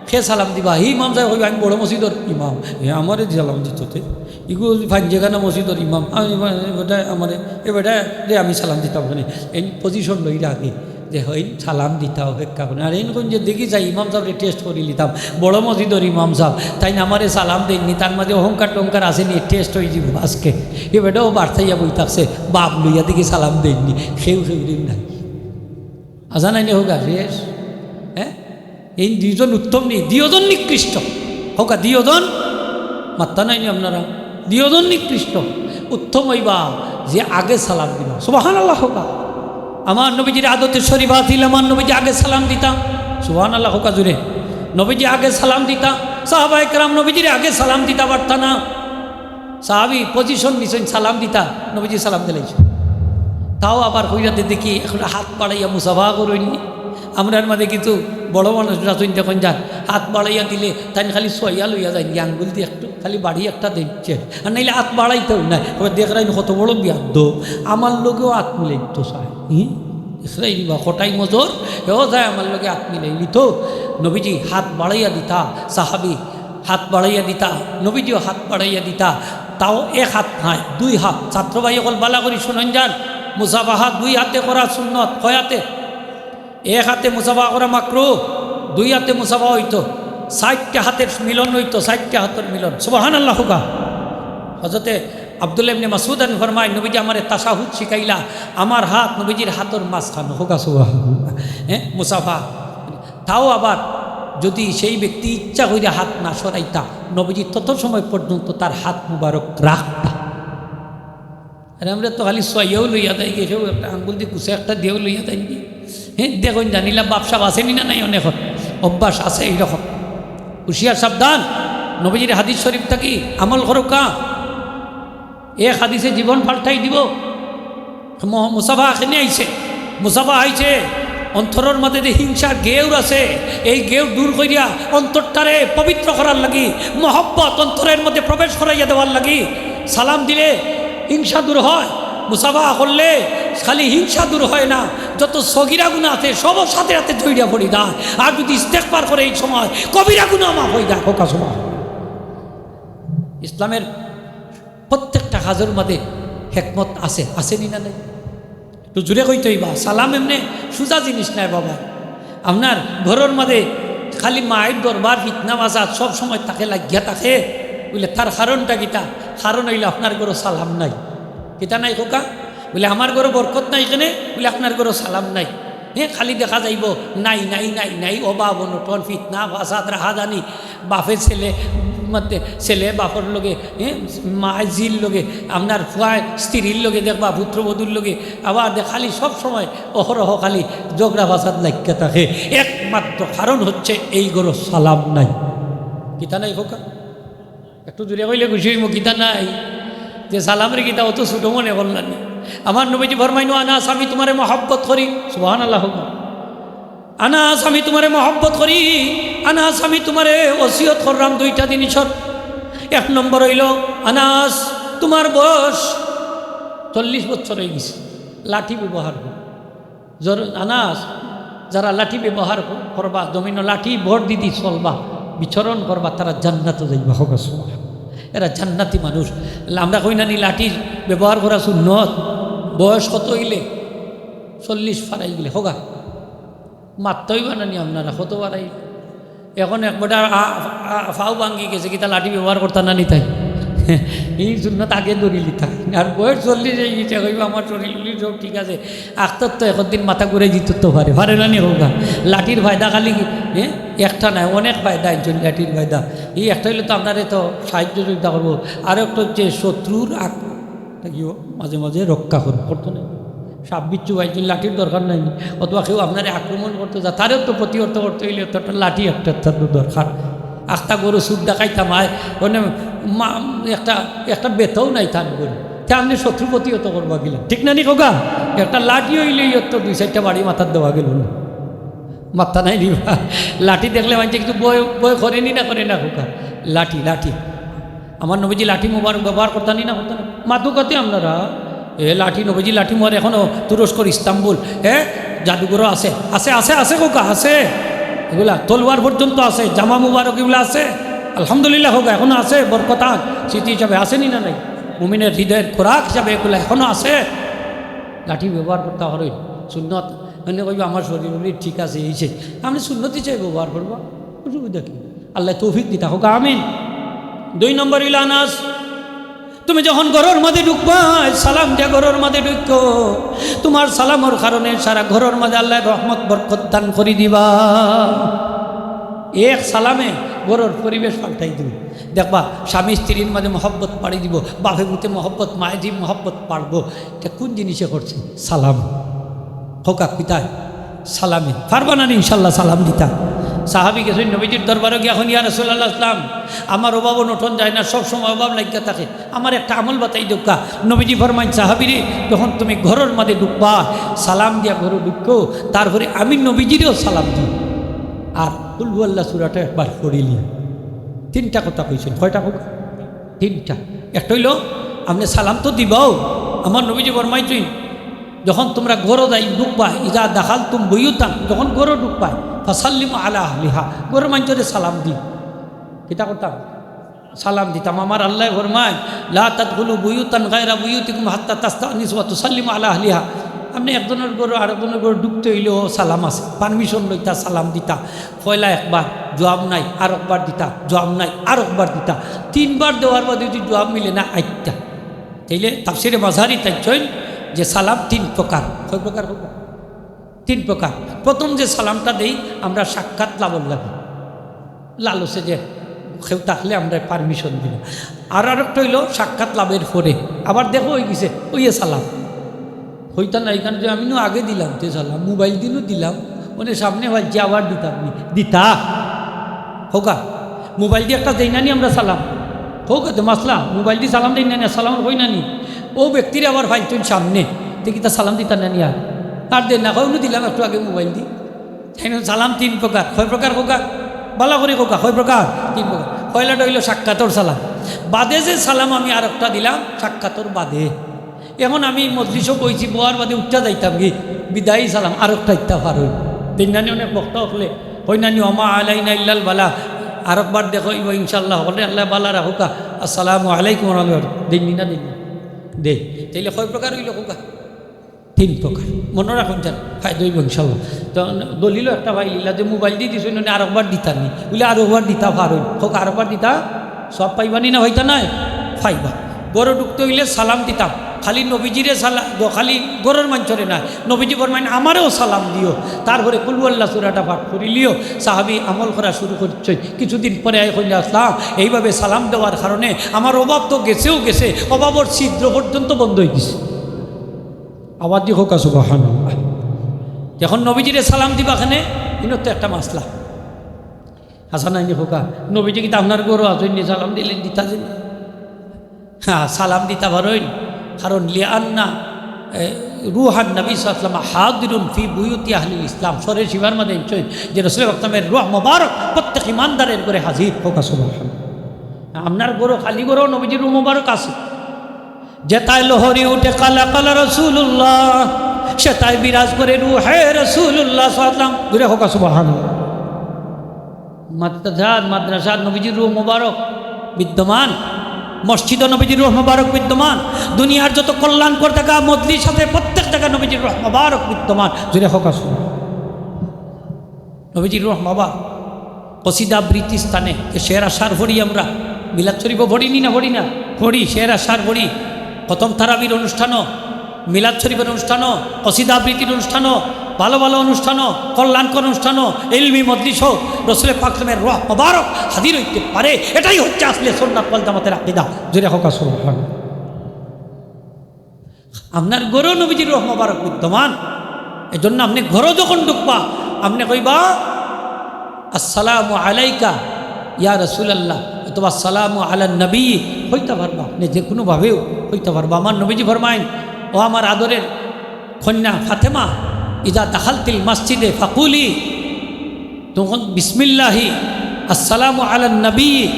কে সালাম দিবা? হি ইমাম সাব কইবা, "আমি বড় মসজিদর ইমাম, এ আমারে সালাম দিতো তে।" ইগু পাঞ্জেখানা মসজিদর ইমাম, আমি, এ বেটায় আমারে, এ বেটায় রে আমি সালাম দিতাম কেনে? এই পজিশন লইরা আগে, যে হই সালাম দিতা অপেক্ষা করে। আর এইন কইন যে দেখি যাই ইমাম সাবরে টেস্ট করি লিতাম, বড় মসজিদর ইমাম সাব, তাইন আমারে সালাম দেইন নি, তার মাঝে অহংকার টহংকার আছে নি, টেস্ট অই যিবো আজকে। এ বেটাও বাড়তাইয়া বই থাকছে, বাপ লইয়া দেখি সালাম দেইন নি, কেউ কেউ দিন নাই। আজান আইনে হোক আর শেষ। হ্যাঁ, এই দুইজন উত্তম নি, দুইজন নিকৃষ্ট। হোক আর দুইজন, মাত্তা নাই নি আপনারা, দুইজন নিকৃষ্ট। উত্তম অইবা যে আগে সালাম দিবা। সুবহানাল্লাহ হোক। আমার নবীজির আদতে শরীফ আছিল, আমার নবীজি আগে সালাম দিতা। সুবহানাল্লাহ হোক জুরে। নবীজি আগে সালাম দিতা। সাহাবায়ে কেরাম নবীজির আগে সালাম দিতা পারতা না। সাহাবি পজিশন নিছইন সালাম দিতা, নবীজি সালাম দিলাইছইন। তাও আবার কইরাতে দেখি এখন হাত বাড়াইয়া মুসাফা করইন নি। আমরার মাঝে কিছু বড় মানুষ আছইন, দেখইন যান, হাত বাড়াইয়া দিলে তাইন খালি ছুঁইয়া লইয়া যাইন, আঙ্গুল দি একটু খালি বাড়ি একটা দিচ্ছে, আর নাইলে হাত বাড়াইতেউ নায়। কইবা, "দেখরায়নি কত বড় বেয়াদ্দব, আমার লগেও হাত মিলাইতো চায়।" হুম? দেখরায়নি বা কটাই মজর, এও যায় আমার লগে হাত মিলাইলিতো। নবীজি হাত বাড়াইয়া দিতা, সাহাবি হাত বাড়াইয়া দিতা, নবীজিও হাত বাড়াইয়া দিতা, তাও এক হাত নায়, দুই হাত। ছাত্র ভাই অকল বালা করি শুনইন যান, মুসাফাহা দুই হাতে করা সুন্নত। কয় হাতে? এক হাতে মুসাফা করা মাকরু, দুই হাতে মুসাফা অইতো, চাইরটা হাতের মিলন অইতো, চাইরটা হাতের মিলন। সুবহানাল্লাহ হোক। হজরতে আব্দুল্লাহ ইবনে মাসউদ আন ফরমায়, নবীজি আমারে তাশাহুদ শিখাইলা, আমার হাত নবীজির হাতর মাঝখান। কউক্কা সুবহানাল্লাহ। হ্যাঁ, মুসাফা। তাও আবার যদি সেই ব্যক্তি ইচ্ছা করিয়া হাত না সরাইতা, নবীজি তত সময় পর্যন্ত তার হাত মুবারক রাখতা। আর আমরা তো খালি ছুয়াইয়াউ লইয়া যাইগি, কেউ একটা আঙ্গুল দি কুচা একটা দিয়াউ লইয়া যাইগি। হ্যাঁ, দেখইন জানিলা বাপ সাব আছে নি না নাই, অনেকর অভ্যাস আছে এইরকম। হুঁশিয়ার সাবধান, নবীজির হাদিস শরীফ থাকি আমল করউক্কা। এক হাদিসে জীবন পাল্টাই দিবো। ম-, মুসাফা কেনে আইছে? মুসাফা আইছে অন্তরর মাঝে যে হিংসার গেউর আছে, এই গেউর দূর করিয়া অন্তরটারে পবিত্র করার লাগি, মহব্বত অন্তরর মাঝে প্রবেশ করাইয়া দেওয়ার লাগি। সালাম দিলে হিংসা দূর হয়, মুসাফা করলে খালি হিংসা দূর হয় না, যত সগিরা গুনা আছে সব সাথে সাথে ঝইড়া পড়ি যায়। আর যদি ইস্তেগফার করে এই সময়, কবিরা গুনা মাফ অই যায়। কউক্কা সুবহানাল্লাহ। ইসলামের প্রত্যেকটা কাজর মাঝে হেকমত আছে, আছে নি না নাই? একটু জোরে কইতে অইবা, সালাম এমনে সুজা জিনিস নায় বাবা। আপনার ঘরর মাঝে খালি মাইর দরবার, ফিতনা ফাসাদ সব সময় তাকে লাগিয়া থাকে, বুলে তার কারণটা কিতা? কারণ অইলো আপনার ঘরো সালাম নাই। কিতা নাই কউক্কা? বুলে আমার ঘরো বরকত নাই কেনে? বুলে আপনার ঘরো সালাম নাই। হ্যাঁ, খালি দেখা যাইবো নাই, নাই, নাই, নাই, অভাব, অনটন, ফিতনা ফাসাদ, রাহাজানি, বাপে ছেলে, মাতে ছেলে বাপর লগে, হ্যাঁ, মায় জির লগে, আপনার পুয়ায় স্ত্রীর লগে দেখবা, পুত্রবধূর লগে, আবার দেখ খালি সব সময় অহরহ খালি ঝগড়া ফাসাদ লাগিয়া থাকে। একমাত্র কারণ হচ্ছে এই ঘরো সালাম নাই। কিতা নাই কউক্কা? একটু জোরে কইলে খুশি অইমু, কিতা নাই? যে সালামরে কিতা অত ছোট মনে করলানি? আমার নবীজি ফরমাইন, "আনাস, আমি তুমারে মহব্বত করি।" সুবহানাল্লাহ কউক্কা। আনাস, আমি তুমারে মহব্বত করি। আনাস, আমি তুমারে ওসিয়ত কররাম দুইটা জিনিসর। এক নম্বর অইলো, আনাস, তুমার বয়স চল্লিশ বছর অইগেছে, লাঠি ব্যবহার করো। জর-, আনাস, যারা লাঠি ব্যবহার কর-, করবা, জমিনো লাঠি ভর দি দি চলবা, বিচরণ করবা, তারা জান্নাতো যাইবা। কউক্কা সুবহানাল্লাহ। এরা জান্নাতি মানুষ। আমরা কই না নি লাঠি ব্যবহার করা সুন্নত? বয়স কত অইলে? চল্লিশ পার অইগেলে। কউক্কা। মাততা অইবা না নি আপনারা, কত বাড়াই? এখন এক বেটার আ-, আ-, ফাও ভাঙ্গি গেছে, কিতা লাঠি ব্যবহার করতা না নি তাই? এই সুন্নত আগে ধরি লিতা। আর বয়স চল্লিশ অইগেছে, কইবা, "আমার শরীর উলির সব ঠিক আছে।" আখতার তো একদিন মাথা ঘুরে দিত তো পারে, পারে না নি কউক্কা? লাঠির ফায়দা খালি কি, হ্যাঁ? একটা নায়, অনেক ফায়দা আছে লাঠির ফায়দা। এই একটা অইলে তো আপনারে তো সাহায্য সুবিধা করবো, আর একটা হচ্ছে শত্রুর আক-, তা কিও মাঝে মাঝে রক্ষা করবো, করতো না? সাপ বিচ্ছু ভাই, লাঠির দরকার নাই নি? অথবা কেউ আপনারে আক্রমণ করতে যা, তারেও তো প্রতিহত করতে অইলে তো একটা লাঠি একটা, একটা তো দরকার। আখতা গরু চুর ডাকাইতাম আয়, মানে মা-, একটা, একটা বেতাও নাই তার গরু। তে আপনে শত্রু প্রতিহত করবা কিলা? ঠিক না নি কউক্কা? একটা লাঠি অইলেউ তো দুই চাইরটা বাড়ি মাথাত দেওয়া গেলো না। মাথা নাই দিবা। লাঠি দেখলে মানষে কিছু ভয়, ভয় করে নি না, করে না কউক্কা? লাঠি, লাঠি। আমার নবীজি লাঠি মুবারক ব্যবহার করতা নি না, করতা না? মাতউক্কা তে আপনারা, এ লাঠি, নবীজি লাঠি মুবারক এখনো তুরস্কর ইস্তাম্বুল, হ্যাঁ, জাদুঘরো আছে, আছে, আছে, আছে কউক্কা, আছে। এগুলা তলোয়ার পর্যন্ত আছে, জামা মুবারক এগুলা আছে। আলহামদুলিল্লাহ কউক্কা, এখনো আছে, বরকতান স্মৃতি হিসাবে আছে নি না নাই? মুমিনের হৃদয়ের খোরাক হিসাবে এগুলা এখনো আছে। লাঠি ব্যবহার করতা পারইন, সুন্নত। মানে কইবা, "আমার শরীর উলির ঠিক আছে, এই সেই।" আপনে সুন্নত হিসাবে ব্যবহার করবা, অসুবিধা কি? আল্লায় তৌফিক দিতা কউক্কা, আমিন। দুই নম্বর অইলো আনাস, তুমি যখন ঘরর মাঝে ঢুকবায়, সালাম দিয়া ঘরর মাঝে ঢুকো, তুমার সালামর কারণে সারা ঘরর মাঝে আল্লায় রহমত বরকত দান করি দিবা। এক সালামে ঘরর পরিবেশ পাল্টাই দিবো। দেখবা, স্বামী স্ত্রীর মাঝে মহব্বত বাড়ি দিবো, বাপে পুতে মহব্বত, মায়ে ঝিয়ে মহব্বত বাড়বো। ইটা কুন জিনিসে করছে? সালাম। কউক্কা কিতায়? সালামে। পারবা না নি ইনশাল্লাহ সালাম দিতা? সাহাবি গেছইন নবীজির দরবারো গিয়া কইন, "ইয়া রাসূলুল্লাহ, সালাম, আমার অভাব অনটন যায় না, সব সময় অভাব লাগিয়া থাকে, আমার একটা আমল বাতাই দেউক্কা।" নবীজি ফরমাইন, "সাহাবিরে, যখন তুমি ঘরর মাঝে ঢুকবা, সালাম দিয়া ঘরো ঢুকো, তারপরে আমি নবীজিরেও সালাম দিও, আর কুল হু আল্লাহ সূরাটা একবার পড়িলিও।" তিনটা কথা কইছইন। কয়টা কউক্কা? তিনটা। একটা অইলো, আপনে সালাম তো দিবাও, আমার নবীজি ফরমাইছইন, যখন তুমরা ঘরো যাই ঢুকবায়, ইযা দাখালতুম বুয়ুতান, যখন ঘরো ঢুকবায়, ফাসাল্লিমু আলা আহলিহা, ঘরর মানষরে সালাম দিও। কিতা করতাম? সালাম দিতাম। আমার আল্লায় ফরমাইন, "লা তাদখুলু বুয়ুতান গায়রা বুয়ুতিকুম হাত্তা তাস্তানিসু ওয়া তুসাল্লিমু আলা আহলিহা।" আপনে একজনর ঘরো আরকজনর ঘরো ঢুকতে অইলেও সালাম আছে, permission লইতা, সালাম দিতা। পয়লা একবার, জুয়াব নাই, আরকবার দিতা, জুয়াব নাই, আরকবার দিতা। তিনবার দেওয়ার বাদে যদি জুয়াব মিলে না, আইতা। তাইলে তাফসিরে মাজহারি তাইছইন যে সালাম তিন প্রকার। কয় প্রকার কইবা? তিন প্রকার। প্রথম যে সালামটা দেই আমরা সাক্ষাৎ লাভর লাগি, লালচে যে কেউ থাকলে আমরা পারমিশন দিলাম। আর আরেকটা অইলো সাক্ষাৎ লাভের পরে আবার দেখা অইগেছে, অউ সালাম। কইতা না, ইখান যে আমি নু আগে দিলাম তে সালাম, মোবাইল দি নু দিলাম, অনে সামনে পাইছি আবার দিতাম নি, দিতা? কউক্কা, মোবাইল দি একটা দেই না নি আমরা সালাম? কউক্কা, তে মাসলা, মোবাইল দি সালাম দেই না নি, আসসালাম কই না নি? অউ ব্যক্তিরে আবার পাইছইন সামনে, তে কিতা সালাম দিতা না নি আর? আর দেইন না, কইন নু দিলাম একটু আগে মোবাইল দি। তাইন সালাম তিন প্রকার। কয় প্রকার কউক্কা? ভালা করি কউক্কা, কয় প্রকার? তিন প্রকার। পয়লাটা অইলো সাক্ষাতর সালাম। বাদে যে সালাম আমি আরেকটা দিলাম, সাক্ষাতর বাদে। এখন আমি মজলিসো বইছি, বওয়ার বাদে উঠিয়া যাইতাম গি, বিদায়ী সালাম, আরেকটা দিতা পারইন। দেইন না নি অনেক বক্তা অকলে, কইন না নি, "ওমা আলাইনা ইল্লাল বালা।" আরেকবার দেখা অইবো ইনশাআল্লাহ, হকলরে আল্লায় ভালা রাখউক্কা। "আসসালামু আলাইকুম ওয়া রাহমাতুল্লাহ।" দেইন নি না, দেইন না? দেই। তাইলে কয় প্রকার অইলো কউক্কা? তিন প্রকার। মনো রাখইন যান, ফায়দা অইবো ইনশাআল্লাহ। তো দলিলও একটা পাইলিলা যে মোবাইল দি দিছইন, অনে আরেকবার দিতা নি, বুলে আরেকবার দিতা পারইন। কউক্কা, আরেকবার দিতা, সওয়াব পাইবা নি না পাইতা নায়? পাইবা। ঘরো ঢুকতে অইলে সালাম দিতাম, খালি নবীজিরে সালা-, গ-, খালি ঘরর মানষরে নায়। নবীজি ফরমাইন, "আমারেও সালাম দিও।" তারপরে কুল হু আল্লাহ সূরাটা পাঠ করিলিও। সাহাবী আমল করা শুরু করছইন। কিছুদিন পরে আইয়া কইলা, "আসলাম, এইভাবে সালাম দেওয়ার কারণে আমার অভাব তো গেছেও গেছে, অভাবর ছিদ্র পর্যন্ত বন্ধ অইগেছে।" আওয়াজ দি কউক্কা সুবহানাল্লাহ। এখন নবীজিরে সালাম দিবা কেনে? ইনো তো একটা মাসলা। হাছা নায় নি কউক্কা? নবীজি কিতা আপনার ঘরো আছইন নি, সালাম দিলে দিতা যে? হ্যাঁ, সালাম দিতা পারইন। কারণ লিআন্না, এ, রুহান নবী সাল্লাল্লাহু আলাইহি ওয়াসাল্লাম হাদিরুন ফি বুয়ুতি আহলিল ইসলাম। শরীফর মাঝে আনছইন যে রসুল আকরামের রুহ মোবারক প্রত্যেক ইমানদারের ঘরে হাজির। কউক্কা সুবহানাল্লাহ। আপনার ঘরো, খালি ঘরো নবীজির রুহ মোবারক আছে। যেতায় লহরি উঠে কালা কালা রাসূলুল্লাহ, সেতায় বিরাজ করে রুহে রাসূলুল্লাহ সাল্লাল্লাহু আলাইহি ওয়াসাল্লাম। জোরে কউক্কা সুবহানাল্লাহ। মাদ্রাসাত, মাদ্রাসাত নবীজির রুহ মোবারক বিদ্যমান, মসজিদো নবীজির রুহ মোবারক বিদ্যমান, দুনিয়ার যত কল্যাণকর জাগা, মজলিস আছে, প্রত্যেক জাগা নবীজির রুহ মোবারক বিদ্যমান। জোরে কউক্কা সুবহানাল্লাহ। নবীজির রুহ মোবারক। কসিদা আবৃত্তি স্থানে যে শের আশার পড়ি আমরা, মিলাদ শরীফও পড়ি নি না, পড়ি না? পড়ি, শের আশার পড়ি, খতম তারাবির অনুষ্ঠানও, মিলাদ শরীফর অনুষ্ঠানও, কসিদা আবৃত্তির অনুষ্ঠানও, ভালা ভালা অনুষ্ঠানও, কল্যাণকর অনুষ্ঠানও, ইলমি মজলিসও রসুল পাক সাল্লামের রুহ মোবারক হাজির অইতে পারে। এটাই হচ্ছে আসলে সুন্নাত ওয়াল জামাতের আকীদা। জোরে কউক্কা সুবহানাল্লাহ। আপনার ঘরো নবীজির রুহ মোবারক বিদ্যমান, এজন্য আপনে ঘরো যখন ঢুকবা, আপনে কইবা, "আসসালামু আলাইকা ইয়া রাসূলুল্লাহ," অথবা "আসসালামু আলান নবী," কইতা পারবা, আপনে যে কুনুভাবেও কইতা পারবা। আমার নবীজি ফরমাইন, "ও আমার আদরের কন্যা ফাতেমা, ইযা দাখালতিল মসজিদে ফাকুলি," তখন বিসমিল্লাহি, আসসালামু আলান নবী।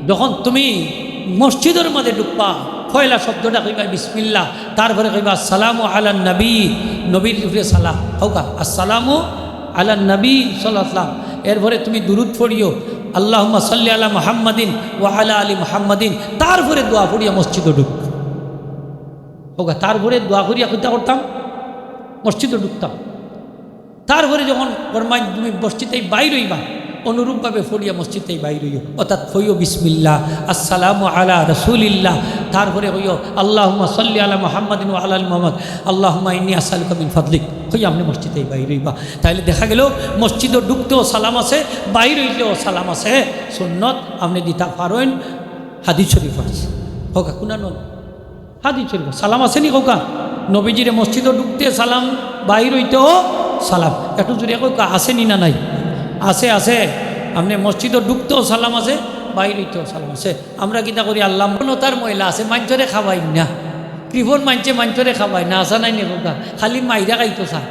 যখন তুমি মসজিদর মাঝে ঢুকবা, পয়লা শব্দটা কইবা বিসমিল্লাহ, তারপরে কইবা আসসালামু আলান নবী, নবীর উপরে সালাম। কউক্কা, আসসালামু আলান নবী সাল্লাল্লাহু আলাইহি ওয়াসাল্লাম। এরপরে তুমি দুরুদ পড়িও, আল্লাহুম্মা সাল্লি আলা মুহাম্মাদিন ওয়া আলা আলি মুহাম্মাদিন, তারপরে দোয়া পড়িয়া মসজিদো ঢুক। কউক্কা, তারপরে দোয়া করিয়া কিতা করতাম? মসজিদো ঢুকতাম। তারপরে যখন ফরমাইন তুমি মসজিদ থাকি বাইর অইবা, অনুরূপভাবে পড়িয়া মসজিদ থাকি বাইর অইও, অর্থাৎ কইও বিসমিল্লাহ, আসসালামু আলা রাসূলিল্লাহ, তারপরে কইও আল্লাহুম্মা সাল্লি আলা মুহাম্মাদিন ওয়া আলা আলি মুহাম্মাদ, আল্লাহুম্মা ইন্নী আসআলুকা মিন ফাদলিক, কইয়া আপনে মসজিদ থাকি বাইর অইবা। তাইলে দেখা গেল মসজিদো ঢুকতেও সালাম আছে, বাইর অইতেও সালাম আছে। সুন্নত আপনে দিতা পারইন, হাদিস শরীফ আছে। কউক্কা, কুনানো? হাদিস শরীফ, সালাম আছে নি কউক্কা? নবীজিরে মসজিদো ঢুকতে সালাম, বাইর অইতেও সালাম। একটু জোরে কউক্কা, আছে নি না নাই? আছে, আছে। আপনে মসজিদো ঢুকতেও সালাম আছে, বাইর অইতেও সালাম আছে। আমরা কিতা করি, আল্লাহ, মনতার ময়লা আছে, মানষরে খাবাই না। কৃপণ মানষে মানষরে খাবাই না, আছে নায় নি কউক্কা? খালি মাইরা খাইতো চায়।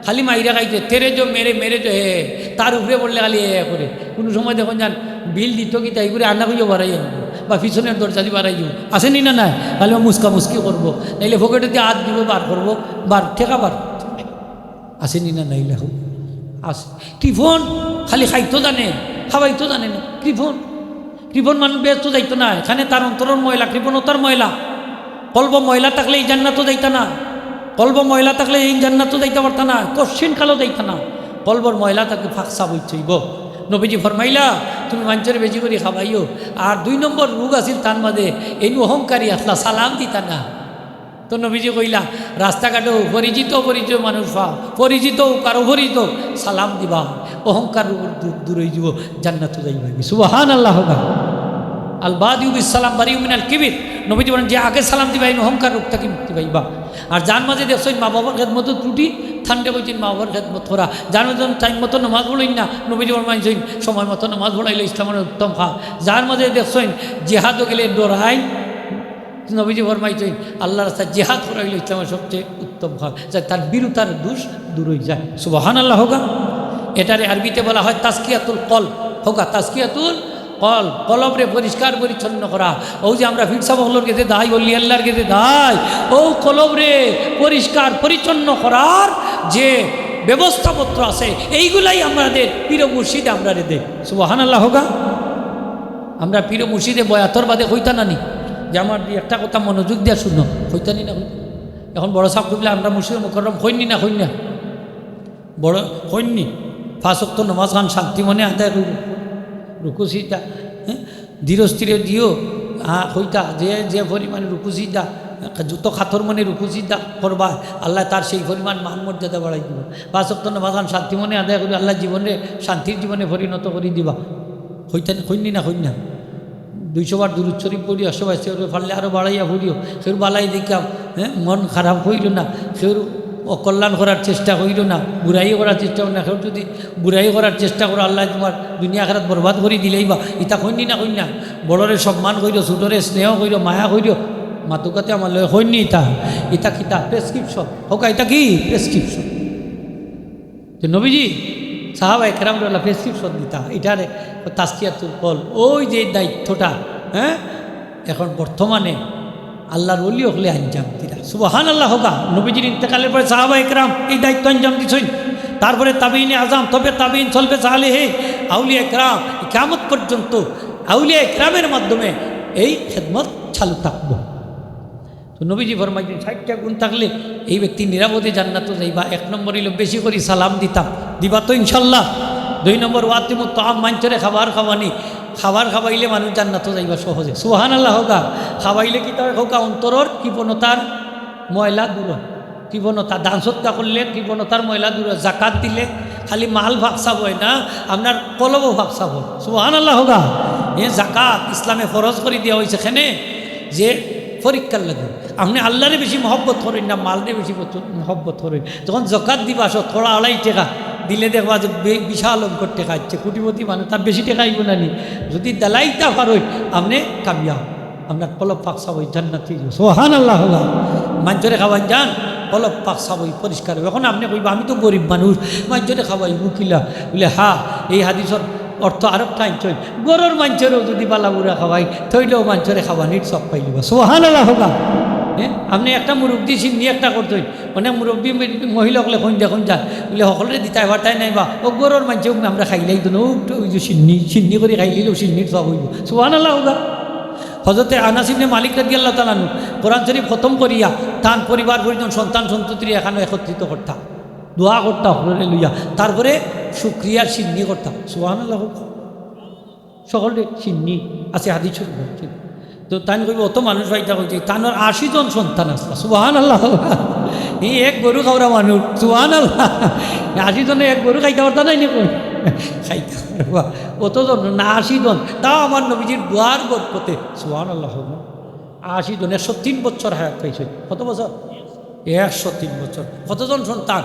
খালি মাইরা খাইতে, "তেরে জো মেরে, মেরে জো হে।" তার উপরে পড়লে খালি এ করে। কুনু সময় দেখইন যান, বিল দিতো কিতা, ইগুরে আনা কইও বাড়াই আনবো, বা পিছনের দরজা দি বাড়াই দিব। আছে নি না নাই? খালি মুসকা মুসকি করবো, নাইলে পকেটে দি আত দিব, বার করবো, বার, টেকা বার। আছে নি না নাই? লেখো। আছে। কৃপণ খালি খাইতো জানে, খাবাইতো জানে না। কৃপণ। কৃপণ মানুষ বেহেস্তো যাইতো না, এখানে তার অন্তরর ময়লা, কৃপণতার ময়লা। কলব ময়লা থাকলে ই জান্নাতো যাইতা না, কলব ময়লা থাকলে ই জান্নাতো যাইতা পারতা না, কশিন কালো যাইতা না। কলবর ময়লা থাকলে ফাঁক সাফ অইতে অইবো। নবীজি ফরমাইলা, "তুমি মানষরে বেশি করি খাবাইও।" আর দুই নম্বর রোগ আছিল তার মাঝে, এইন অহংকারী আছলা, সালাম দিতা না। তো নবীজি কইলা, "রাস্তাঘাটো পরিচিত অপরিচিত মানুষ পাও, পরিচিত অউক আর অপরিচিত, সালাম দিবা, অহংকার রোগ দূর, দূর অইযিবো, জান্নাতো যাইবা।" সুবহানাল্লাহ কউক্কা। "আল বাদিউ বিস সালাম বারিউ মিনাল কিবির।" নবীজি বলেন, "যে আগে সালাম দিবা, এইন অহংকার রোগ থাকি মুক্তি পাইবা।" আর যার মাঝে দেখছইন মা বাবার খেদমতো ত্রুটি, তানরে কইছইন মা বাবার খেদমত করা। যার মাঝে টাইম মতো নামাজ পড়ইন না, নবীজি ফরমাইছইন, "সময় মতো নামাজ পড়া অইলো ইসলামর উত্তম কাজ।" যার মাঝে দেখছইন জিহাদো গেলে ডরাইন, নবীজি ফরমাইছইন, "আল্লার রাস্তায় জিহাদ করা অইলো ইসলামর সবচেয়ে উত্তম কাজ।" যার তার বিরুতার দোষ দূর অইযায়। সুবহানাল্লাহ কউক্কা। এটারে আরবিতে বলা হয় তাজকিয়াতুল কলব। কউক্কা, তাজকিয়াতুল কলব, কলবরে পরিষ্কার পরিচ্ছন্ন করা। অউ যে আমরা পীর সাব অকলর গেছে যাই, অলি আল্লার গেছে যাই, অউ কলবরে পরিষ্কার পরিচ্ছন্ন করার যে ব্যবস্থাপত্র আছে, এইগুলাই আমাদের পীর মুর্শিদে আমরারে দেয়। সুবহানাল্লাহ কউক্কা। আমরা পীর মুর্শিদে বয়াতর বাদে কইতা না নি যে আমার একটা কথা মনোযোগ দিয়া শুনো, কইতা নি না কইতা? এখন বড় সাব কইলা, "আমরা মুর্শিদে মুকররম কইন নি না, কইন না?" বড় কইন নি, পাঁচ ওয়াক্ত নামাজ খান শান্তি মনে আদায় করিও, রুকু সিজদা, হ্যাঁ, ধীর স্থিরে দিও, হ্যাঁ, কইতা যে, যে পরিমাণ রুকু সিজদা, যত কাতর মনে রুকু সিজদা করবা, আল্লায় তার সেই পরিমাণ মান মর্যাদা বাড়াই দিবা। পাঁচ ওয়াক্ত নামাজ খান শান্তি মনে আদায় করিও, আল্লায় জীবনে শান্তির জীবনে পরিণত করি দিবা। কইতা নি, কইন নি না, কইন না? দুইশো বার দুরুদ শরীফ পড়িও, একশো বার ইস্তেগফার পারলে আরো বাড়াইয়া পড়িও। কেউর বালাই দেখিয়া, হ্যাঁ, মন খারাপ করিও না, কেউর অকল্যাণ করার চেষ্টা করিও না, বুরাই করার চেষ্টা করিও না। কেউর যদি বুরাই করার চেষ্টা করো, আল্লায় তুমার দুনিয়া আখেরাত বরবাদ করি দিলাইবা। ইতা কইন নি না, কইন না? বড়রে সম্মান করিও, ছোটরে স্নেহ করিও, মায়া করিও। মাতুক্কাতে আমার লগে কইন নি ইতা? ইতা কিতা? প্রেসক্রিপশন। কউক্কা, ইতা কি? প্রেসক্রিপশন। তো নবীজি সাহাবা একরামরে প্রেসক্রিপশন দিতা, ইটারে তাজকিয়াতুল কলব, অউ যে দায়িত্বটা, হ্যাঁ, এখন বর্তমানে আল্লার ওলি অকলে আঞ্জাম দিরা। সুবহানাল্লাহ কউক্কা। নবীজির ইন্তেকালের পরে সাহাবা একরাম এই দায়িত্ব আঞ্জাম দিছইন, তারপরে তাবেইনে আজম, তবে তাবেইন, সলফে সালেহে, আউলিয়া একরাম, কিয়ামত পর্যন্ত আউলিয়া একরামের মাধ্যমে এই খেদমত চালু থাকবো। তো নবীজি ফরমাইছইন, ষাইটটা গুণ থাকলে এই ব্যক্তি নিরাপদে জান্নাতো যাইবা। এক নম্বর অইলো বেশি করি সালাম দিতাম, দিবা তো ইনশাল্লাহ। দুই নম্বর, ওয়াতিমুত তাআম, মানষরে খাবার খাওয়ানি। খাবার খাওয়াইলে মানুষ জান্নাতো যাইবা সহজে। সুবহানাল্লাহ কউক্কা। খাওয়াইলে কিতা অয় কউক্কা? অন্তরর কৃপণতার ময়লা দূর অয়। কৃপণতা, দান সদকা করলে কৃপণতার ময়লা দূর অয়। জাকাত দিলে খালি মাল পাক সাফ অয় না, আপনার কলবও পাক সাফ অয়। সুবহানাল্লাহ কউক্কা। এ জাকাত ইসলামে ফরজ করি দেওয়া অইছে কেনে? যে পরীক্ষার লাগি। আপনে আল্লারে বেশি মহব্বত করইন না, মালরে বেশি মহব্বত করইন। যখন জাকাত দিবা, শতকরা আড়াই টেকা দিলে দেখবা যে বে-, বিশাল অঙ্কর টেকা আইছে, কোটিপতি মানুষ, তার বেশি টেকা আইবো না নি? যদি দিলাইতা পারইন, আপনে কামিয়াব, আপনার কলব পাক সাফ অই জান্নাতি অইবো। সুবহানাল্লাহ কউক্কা। মানষরে খাওয়াইন যান, কলব পাক সাফ অই পরিষ্কার অইবো। এখন আপনে কইবা, "আমি তো গরিব মানুষ, মানষরে খাওয়াইমু কিলা?" বুলে, "হ্যাঁ, এই হাদিসর অর্থ আরোকটা আনছইন, ঘরর মানষরেও যদি বালা বুরা খাওয়াই, তাইলেও মানষরে খাওয়ানির সওয়াব পাইলিবা।" সুবহানাল্লাহ কউক্কা। হ্যাঁ, আপনে একটা মুরব্বি শিন্নি একটা করছইন, অনেক মুরব্বি মহিলা অকলে কইন দেখইন যান, বুলে, "হকলরে দিতায় পারতায় নায় বা, অউ ঘরর মানষে আমরা খাইলাই তো, অউ তো অউ যে শিন্নি, শিন্নি করি খাইলিলেও শিন্নির সওয়াব অইবো।" সুবহানাল্লাহ কউক্কা। হযরতে আনাস ইবনে মালিক রাদিয়াল্লাহু তাআলা আনহু কোরআন শরীফ খতম করিয়া তান পরিবার পরিজন, সন্তান সন্ততিরে এখানো একত্রিত করতা, দোয়া করতা হকলরে লইয়া, তারপরে শুকরিয়ার শিন্নি করতা। সুবহানাল্লাহ কউক্কা। সকলরে শিন্নি আছে হাদিস শরীফ আছে। তো তাইন কইবা, "অত মানুষ পাইতা কই থাকি?" তানর আশি জন সন্তান আছলা। সুবহানাল্লাহ। এই এক গরু খাওরা মানুষ। সুবহানাল্লাহ। আশি জনে এক গরু খাইতা পারতা নায় নি কই? খাইতা পারবা। অত জন না, আশি জন। তাও আমার নবীজির দোয়ার বরকতে। সুবহানাল্লাহ। আশি জন, একশো তিন বছর হায়াত পাইছে। কত বছর? একশো তিন বছর। কতজন সন্তান?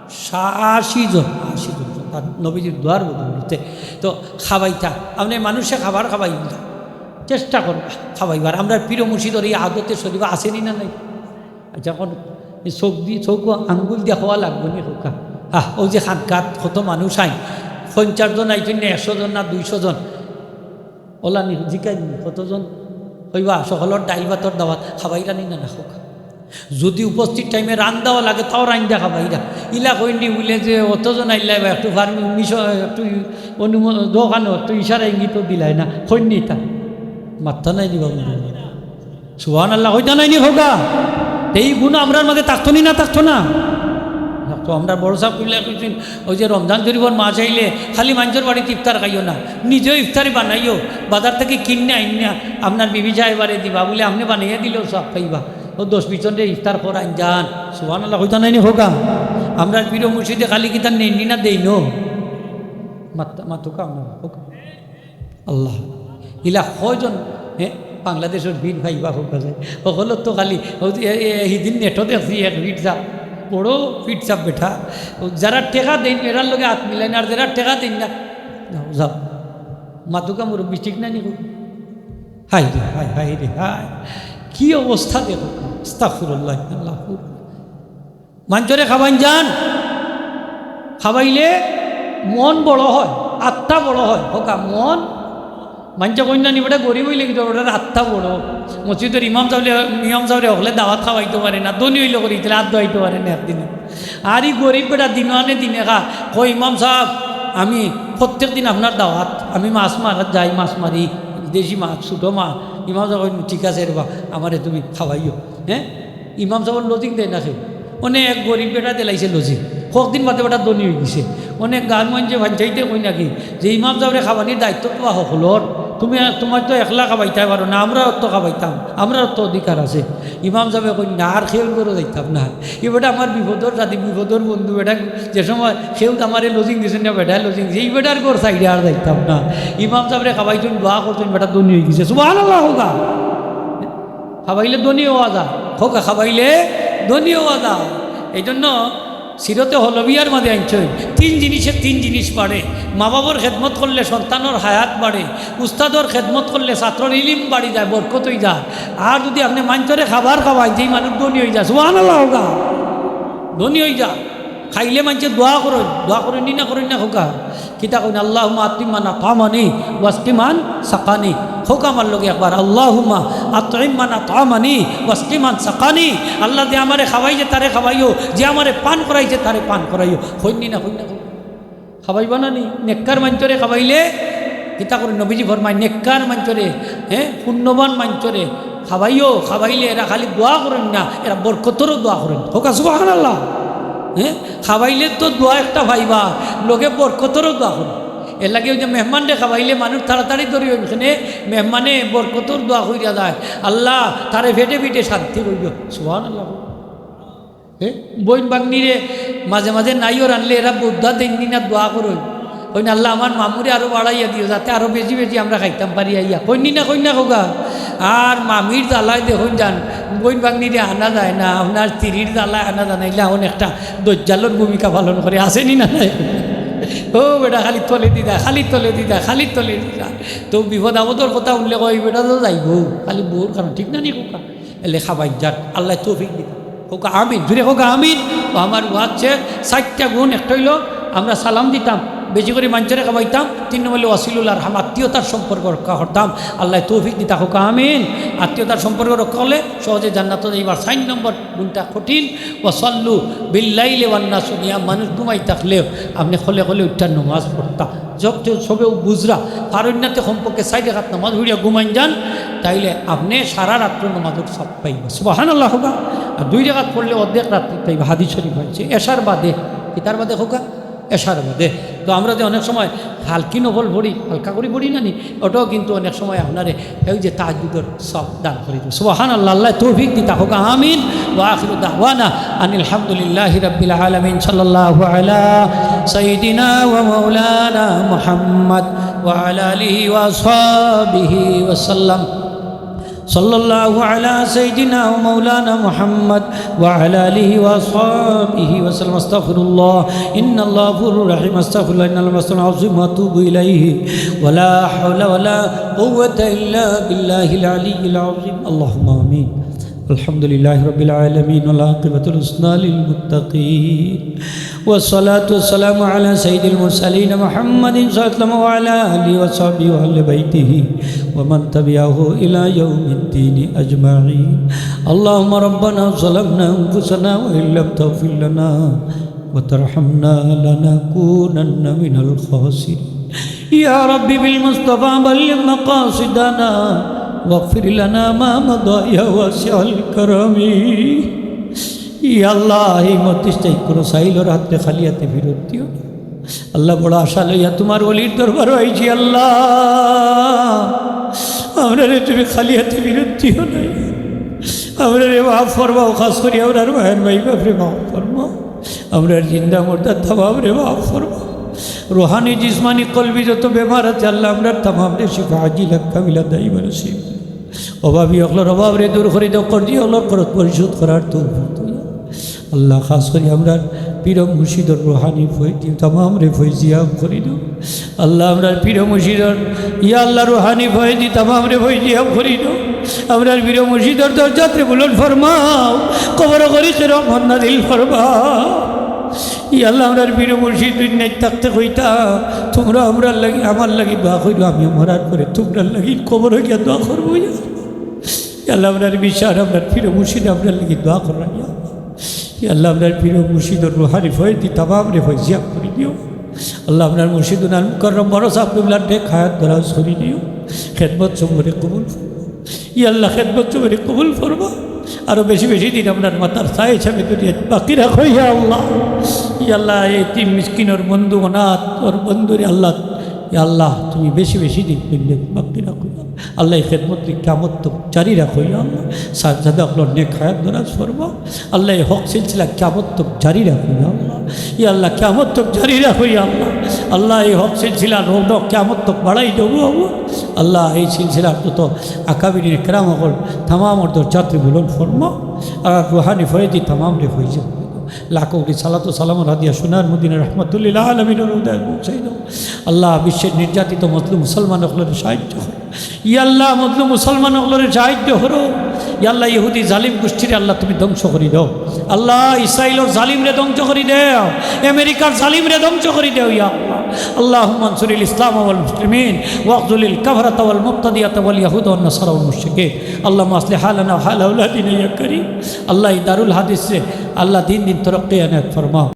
সা-, আশি জন, আশি জন সন্তান নবীজির দোয়ার বদৌলতে। তো খাবাইতা, আপনে মানষে খাবার খাবাইতা, চেষ্টা করবা খাবাইবার। আমরার পীর মুর্শিদর এই আদতে শরীফ আছে নি না নাই? আচ্ছা, এখন এই চউখ দি, চউখ আঙ্গুল দিয়া খাওয়া লাগবো নি কউক্কা? হ্যাঁ, অউ যে খানকাত কত মানুষ আইন, পঞ্চাশ জন আইছইন না, একশো জন না দুইশো জন, অলা নি জিকাইন নি, কতজন অইবা? সকলর ডাইল ভাতর দাওয়াত, খাবাইরা নি না, না কউক্কা। যদি উপস্থিত টাইমে রান্দাও লাগে, তাও রান্দা খাবাইরা। ইলা কইন নি বুলে যে, "অতজন আইলা বা, একটু ফার্মি-, মিশ-, একটু অনুমো-, দোকানো একটু ইশারা ইঙ্গিতও দিলায় না।" কইন নি তা? মাত্তা নাই দিবা বন্ধু। সুবহানাল্লাহ কইতা নায় নি কউক্কা? এই গুণ আমরার মাঝে থাকতো নি না থাকতো না? থাকতো। আমরার বড় সাব কিবলায় কইছইন, অউ যে রমজান শরীফর মাস আইলে খালি মানষর বাড়িত ইফতার খাইও না, নিজেও ইফতারি বানাইও, বাজার থাকি কিনিয়া আনিয়া আপনার বিবি সাহেবারে দিবা, বুলে আপনে বানাইয়া দিলেও সওয়াব পাইবা। অউ দশ বিশ জনরে ইফতার করাইন যান। সুবহানাল্লাহ কইতা নায় নি কউক্কা? আমরার পীর মুর্শিদে খালি কিতা নেইন নি না দেইন? মাত-, মাতউক্কা আপনারা, কউক্কা। আল্লাহ, ইলা কয়জন, হে, বাংলাদেশর পীর পাইবা কউক্কা যায়? হকলর তো খালি, অউ যে, এ, এ, হিদিন নেটো দেখছি এক পীর সাব, বড় পীর সাব বেটা। অউ যেরা টেকা দেইন, এরার লগে আত মিলাইন, আর যেরা টেকা দেইন না, যাও, যাও। মাতউক্কা মুরব্বি, ঠিক নায় নি কউক্কা? হায় রে, হায়, হায় রে, হায়। কি অবস্থা দেখো, আস্তাগফিরুল্লাহ, আল্লাহ। মানষরে খাবাইন যান, খাবাইলে মন বড় হয়, আত্মা বড় হয়। কউক্কা মন, মানষে কইন না নি, বেটা গরিব অইলে কিতা, বেটার আত্মা বড়। মসজিদর ইমাম সাবরে, ইমাম সাবরে হকলে দাওয়াত খাওয়াইতো পারে না, ধনী অইলে করি, ইতালে আত ধোয়াইতো পারে না একদিনে। আর ই গরিব বেটা দিনে আনে দিনে খায়, কয়, "ইমাম সাব, আমি প্রত্যেক দিন আপনার দাওয়াত, আমি মাছ মারাত যাই, মাছ মারি, দেশি মাছ, ছোটো মাছ।" ইমাম সাব কইন, "ঠিক আছে রে বা, আমারে তুমি খাওয়াইও।" হে, ইমাম সাবর লজিং দেয় না কেউ। অনে এক গরিব বেটা দিলাইছে লজিং, কয়দিন বাদে বেটা ধনী অইগেছে। অনে গাঁওর মানষে পঞ্চাইতে কইন নাকি যে, "ইমাম সাবরে খাবানির দায়িত্ব তো হকলর, তুমি, তুমার তো একলা খাবাইতায় পারো না, আমরার তো খাবাইতাম, আমরার তো অধিকার আছে।" ইমাম সাবে কইন, "না, আর কেউর ঘরো যাইতাম না, ই বেটা আমার বিপদর সাথী, বিপদর বন্ধু, বেটা যে সময় কেউ আমারে লজিং দিছে না, বেটায় লজিং দিছে, ই বেটার ঘর ছাড়িয়া আর যাইতাম না।" ইমাম সাবরে খাবাইছইন, দোয়া করছইন, বেটা ধনী অইগেছে। সুবহানাল্লাহ কউক্কা। খাবাইলে ধনী অওয়া যায়, কউক্কা, খাবাইলে ধনী অওয়া যায়। এই জন্য সিরতে হলবিয়ার মাঝে আনছইন, তিন জিনিসে তিন জিনিস বাড়ে। মা বাবার খেদমত করলে সন্তানর হায়াত বাড়ে, উস্তাদর খেদমত করলে ছাত্রর ইলিম বাড়ি যায়, বরকত অই যায়। আর যুদি আপনে মানষরে খাবার খাবাইন, যেই মানুষ ধনী অই যায়, সুবহানাল্লাহ কউক্কা, ধনী অই যায়। খাইলে মানষে দোয়া করইন, দোয়া করইন নি না, করইন না কউক্কা? কিতা কইন? "আল্লাহুম্মা আতইম মান আতআমানি ওয়াসকি মান সাকানি।" কউক্কা আমার লগে একবার, "আল্লাহুম্মা আতইম মান আতআমানি ওয়াসকি মান সাকানি।" আল্লাহ, যে আমারে খাওয়াইছে তারে খাওয়াইও, যে আমারে পান করাইছে তারে পান করাইও। কইন নি না, কইন না, কইন। খাওয়াইবা না নি? নেককার মানষরে খাওয়াইলে, কিতা করি নবীজি ফরমায়, নেককার মানষরে, হে, পুণ্যবান মানষরে খাওয়াইও, খাওয়াইলে এরা খালি দোয়া করইন না, এরা বরকতরও দোয়া করইন। কউক্কা সুবহানাল্লাহ। হে, খাওয়াইলে তো দোয়া একটা পাইবা, লগে বরকতরও দোয়া করইন। এরলাগি অউ যে মেহমানরে খাওয়াইলে মানুষ তাড়াতাড়ি ধরি অইন কেনে, মেহমানে বরকতর দোয়া করিয়া যায়, "আল্লাহ, তারে পেটে পিঠে শান্তি করিও।" সুবহানাল্লাহ। হে, বইন ভাগ্নিরে মাঝে মাঝে নাইও রানলে এরা বউত দেইন নি না, দোয়া করইন। কইন, "আল্লাহ, আমার মামুরে আরো বাড়াইয়া দিও, যাতে আরো বেশি বেশি আমরা খাইতাম পারি আইয়া।" কইন নি না, কইন না কউক্কা? আর মামির জ্বালায় দেখইন যান, বইন ভাগ্নিরে আনা যায় না, আপনার স্ত্রীর জ্বালায় আনা যায় না, ইলা অখন একটা দজ্জালর ভূমিকা পালন করে, আছে নি না নাই? "ও বেটা, খালি তলেদি যায়, খালি তলেদি যায়, খালি তলেদি যায়।" তো বিপদ আপদর কথা উল্লেখ অয়, বেটা তো যাইবো, খালি বউর কারণে, ঠিক না নি কউক্কা? এলে খাবাইন যান, আল্লায় তৌফিক দিতা। কউক্কা আমিন, জুরে কউক্কা আমিন। তো আমার ওয়াজ শেষ, চাইরটা গুণ, একটা অইলো আমরা সালাম দিতাম, বেশি করি মানষরে খাবাইতাম, তিন নম্বর অইলো ওয়াসিলুল আরহাম, আত্মীয়তার সম্পর্ক রক্ষা করতাম, আল্লায় তৌফিক দিতা, কউক্কা আমিন। আত্মীয়তার সম্পর্ক রক্ষা করলে সহজে জান্নাতো যাইবার। চাইর নম্বর গুণটা কঠিন, ওয়াসাল্লু বিল্লাইলি ওয়ান্নাসু নিয়াম, মানুষ ঘুমাই থাকলেও আপনে খলে খলে উঠিয়া নমাজ পড়তা। যত সবেউ বুঝরা, পারইন না তে কমপক্ষে চাইর রাকাত নমাজ পড়িয়া ঘুমাইন যান, তাইলে আপনে সারা রাত্র নমাজর সওয়াব পাইবা। সুবহানাল্লাহ কউক্কা। আর দুই রাকাত পড়লে অর্ধেক রাত্রি পাইবা, হাদিস শরীফ আইছে। এশার বাদে, কিতার বাদে কউক্কা? এশার বাদে। তো আমরা যে অনেক সময় হালকি নফল পড়ি, হালকা করি পড়ি না নি, ওটাও কিন্তু অনেক সময় আপনারে অউ যে তাহাজ্জুদর সওয়াব দান করি দিবো। সুবহানাল্লাহ, আল্লায় তৌফিক দিতা, কউক্কা আমিন। ওয়া আখিরু দাওয়ানা আনিল হামদুলিল্লাহি রাব্বিল আলামিন। সাল্লাল্লাহু আলা সাইয়্যিদিনা ওয়া মাওলানা মুহাম্মদ ওয়া আলা আলিহি ওয়া আসহাবিহি ওয়া সাল্লাম। صلى الله على سيدنا ومولانا محمد وعلى آله وأصحابه وسلم. أستغفر الله، إن الله غفور رحيم. أستغفر الله، إن الله غفور عظيم، وأتوب إليه. ولا حول ولا قوة إلا بالله العلي العظيم. اللهم آمين. الحمد لله رب العالمين، والعاقبة الحسنى للمتقين. والصلاة والسلام على سيد المرسلين محمد صلى الله عليه وسلم وعلى آله وصحبه وأهل بيته ومن تبعه إلى يوم الدين أجمعين. اللهم ربنا ظلمنا أنفسنا وإن لم تغفر لنا وترحمنا لنكونن من الخاسرين. يا رب بالمصطفى بلغ مقاصدنا واغفر لنا ما مضى يا واسع الكرم. ইয়া আল্লাহ, এই মজলিসটা কোনো সাইলর হাতে খালি হাতে ফিরত দিও না। আল্লাহ, বড় আশা লইয়া তোমার ওলির দরবারো আইছি। আল্লাহ, আমরারে তুমি খালি হাতে ফিরত দিও না। আমরারে মাফ ফরমাও, খাস করি আমরার মায়ের ভাই বাপরে মাফ ফরমাও। আমরার জিন্দা মুর্দা তামামরে মাফ ফরমাও। রুহানি, জিসমানি, কলবি যত বেমার আছে আল্লাহ, আমরার তামামরে শিফা আজিলা কামিলা দাইমা নসিব। অভাবী অকলর অভাবরে দূর করি দেও, কর্জি অকলর কর্জ পরিশোধ করার তৌফিক দাও। আল্লাহ, খাস করি আমরার পীর মুর্শিদর রুহানি ফয়েজি তামামরে ফয়েজিয়াব করি দেও। আল্লাহ, আমরার পীর মুর্শিদর, ইয়া আল্লাহ, রুহানি ফয়েজি তামামরে ফয়েজিয়াব করি দেও। আমরার পীর মুর্শিদর দরজাতরে বুলন্দ ফরমাও, কবর গরিকে রহমত নাজিল ফরমাও। ইয়া আল্লাহ, আমরার পীর মুর্শিদ দুনিয়াত থাকতে কইতা, তোমরা আমরার লাগি, আমার লাগি দোয়া করিও, আমি মরার পরে তোমরার লাগি কবরো গিয়া দোয়া করবো। ইয়া আল্লাহ, আমরার বিচার, আমরার পীর মুর্শিদ আমরার লাগি দোয়া কররা। ইয়া আল্লাহ, ইয়া আল্লাহ, আমরার পীর মুর্শিদর রুহানি ফয়েজি তামামরে ফয়েজিয়াব করি দিও। আল্লাহ, আমরার মুর্শিদুল আলম মুকাররম বড় ছাব কিবলার নেক হায়াত দরাজ করি দিও। খেদমত সমূহরে কবুল ফরমাও। ইয়া আল্লাহ, খেদমত সমূহরে কবুল ফরমাও। আরো বেশি বেশি দিন আমরার মাথার ছায়া হিসাবে দুনিয়াত বাকি রাখো, ইয়া আল্লাহ। ইয়া আল্লাহ, এতিম মিসকিনর বন্ধু, অনাথ অর বন্ধুরে আল্লাহ, ইয়া আল্লাহ, তুমি বেশি বেশি দিন দুনিয়াত বাকি রাখো। আল্লাহ, এই খেদমতরে কিয়ামত তক জারি রাখো, ইয়া আল্লাহ। সাহেবজাদা অকলর নেক হায়াত দরাজ ফরমাও। আল্লাহ, এই হক সিলসিলা কিয়ামত তক জারি রাখো, ইয়া আল্লাহ। ইয়া আল্লাহ, কিয়ামত তক জারি রাখো, ইয়া আল্লাহ। আল্লাহ, এই হক সিলসিলা রৌনক কিয়ামত তক বাড়াই দেও, আল্লাহ। আল্লাহ, এই সিলসিলার যত আকাবিরিন কেরাম অকল তামামর দরজাতরে বুলন্দ ফরমাও। আর রুহানি ফয়েজি তামামরে ফয়েজি লাখো কোটি সালাত ও সালামর হাদিয়া সোনার মদিনা রহমতুল্লিল আলামিনর রওজায় পৌঁছাই দেও। আল্লাহ, বিশ্বের নির্যাতিত মজলুম মুসলমান অকলরে সাহায্য করো। ইয়া আল্লাহ, মজলুম মুসলমান অকলরে সাহায্য করো। ইয়া আল্লাহ, ইহুদি জালিম গোষ্ঠীরে আল্লাহ তুমি ধ্বংস করি দাও। আল্লাহ, ইসরাইলর জালিমরে ধ্বংস করি দাও, আমেরিকার জালিমরে ধ্বংস করি দাও। ইয়া আল্লাহ, আল্লাহুম্মা আনসুরিল ইসলাম ওয়াল মুসলিমিন ওয়াখজুলিল কাফারাতা ওয়াল মুবতাদিয়াতা ওয়াল ইয়াহুদা ওয়ান নাসারা ওয়াল মুশরিকিন। আল্লাহুম্মা আসলিহ হালানা ওয়া হালা আওলাদিনা ইয়া কারীম। আল্লাহ, এই দারুল হাদিসরে আল্লাহ দিন দিন তরক্কি এনায়েত ফরমাও।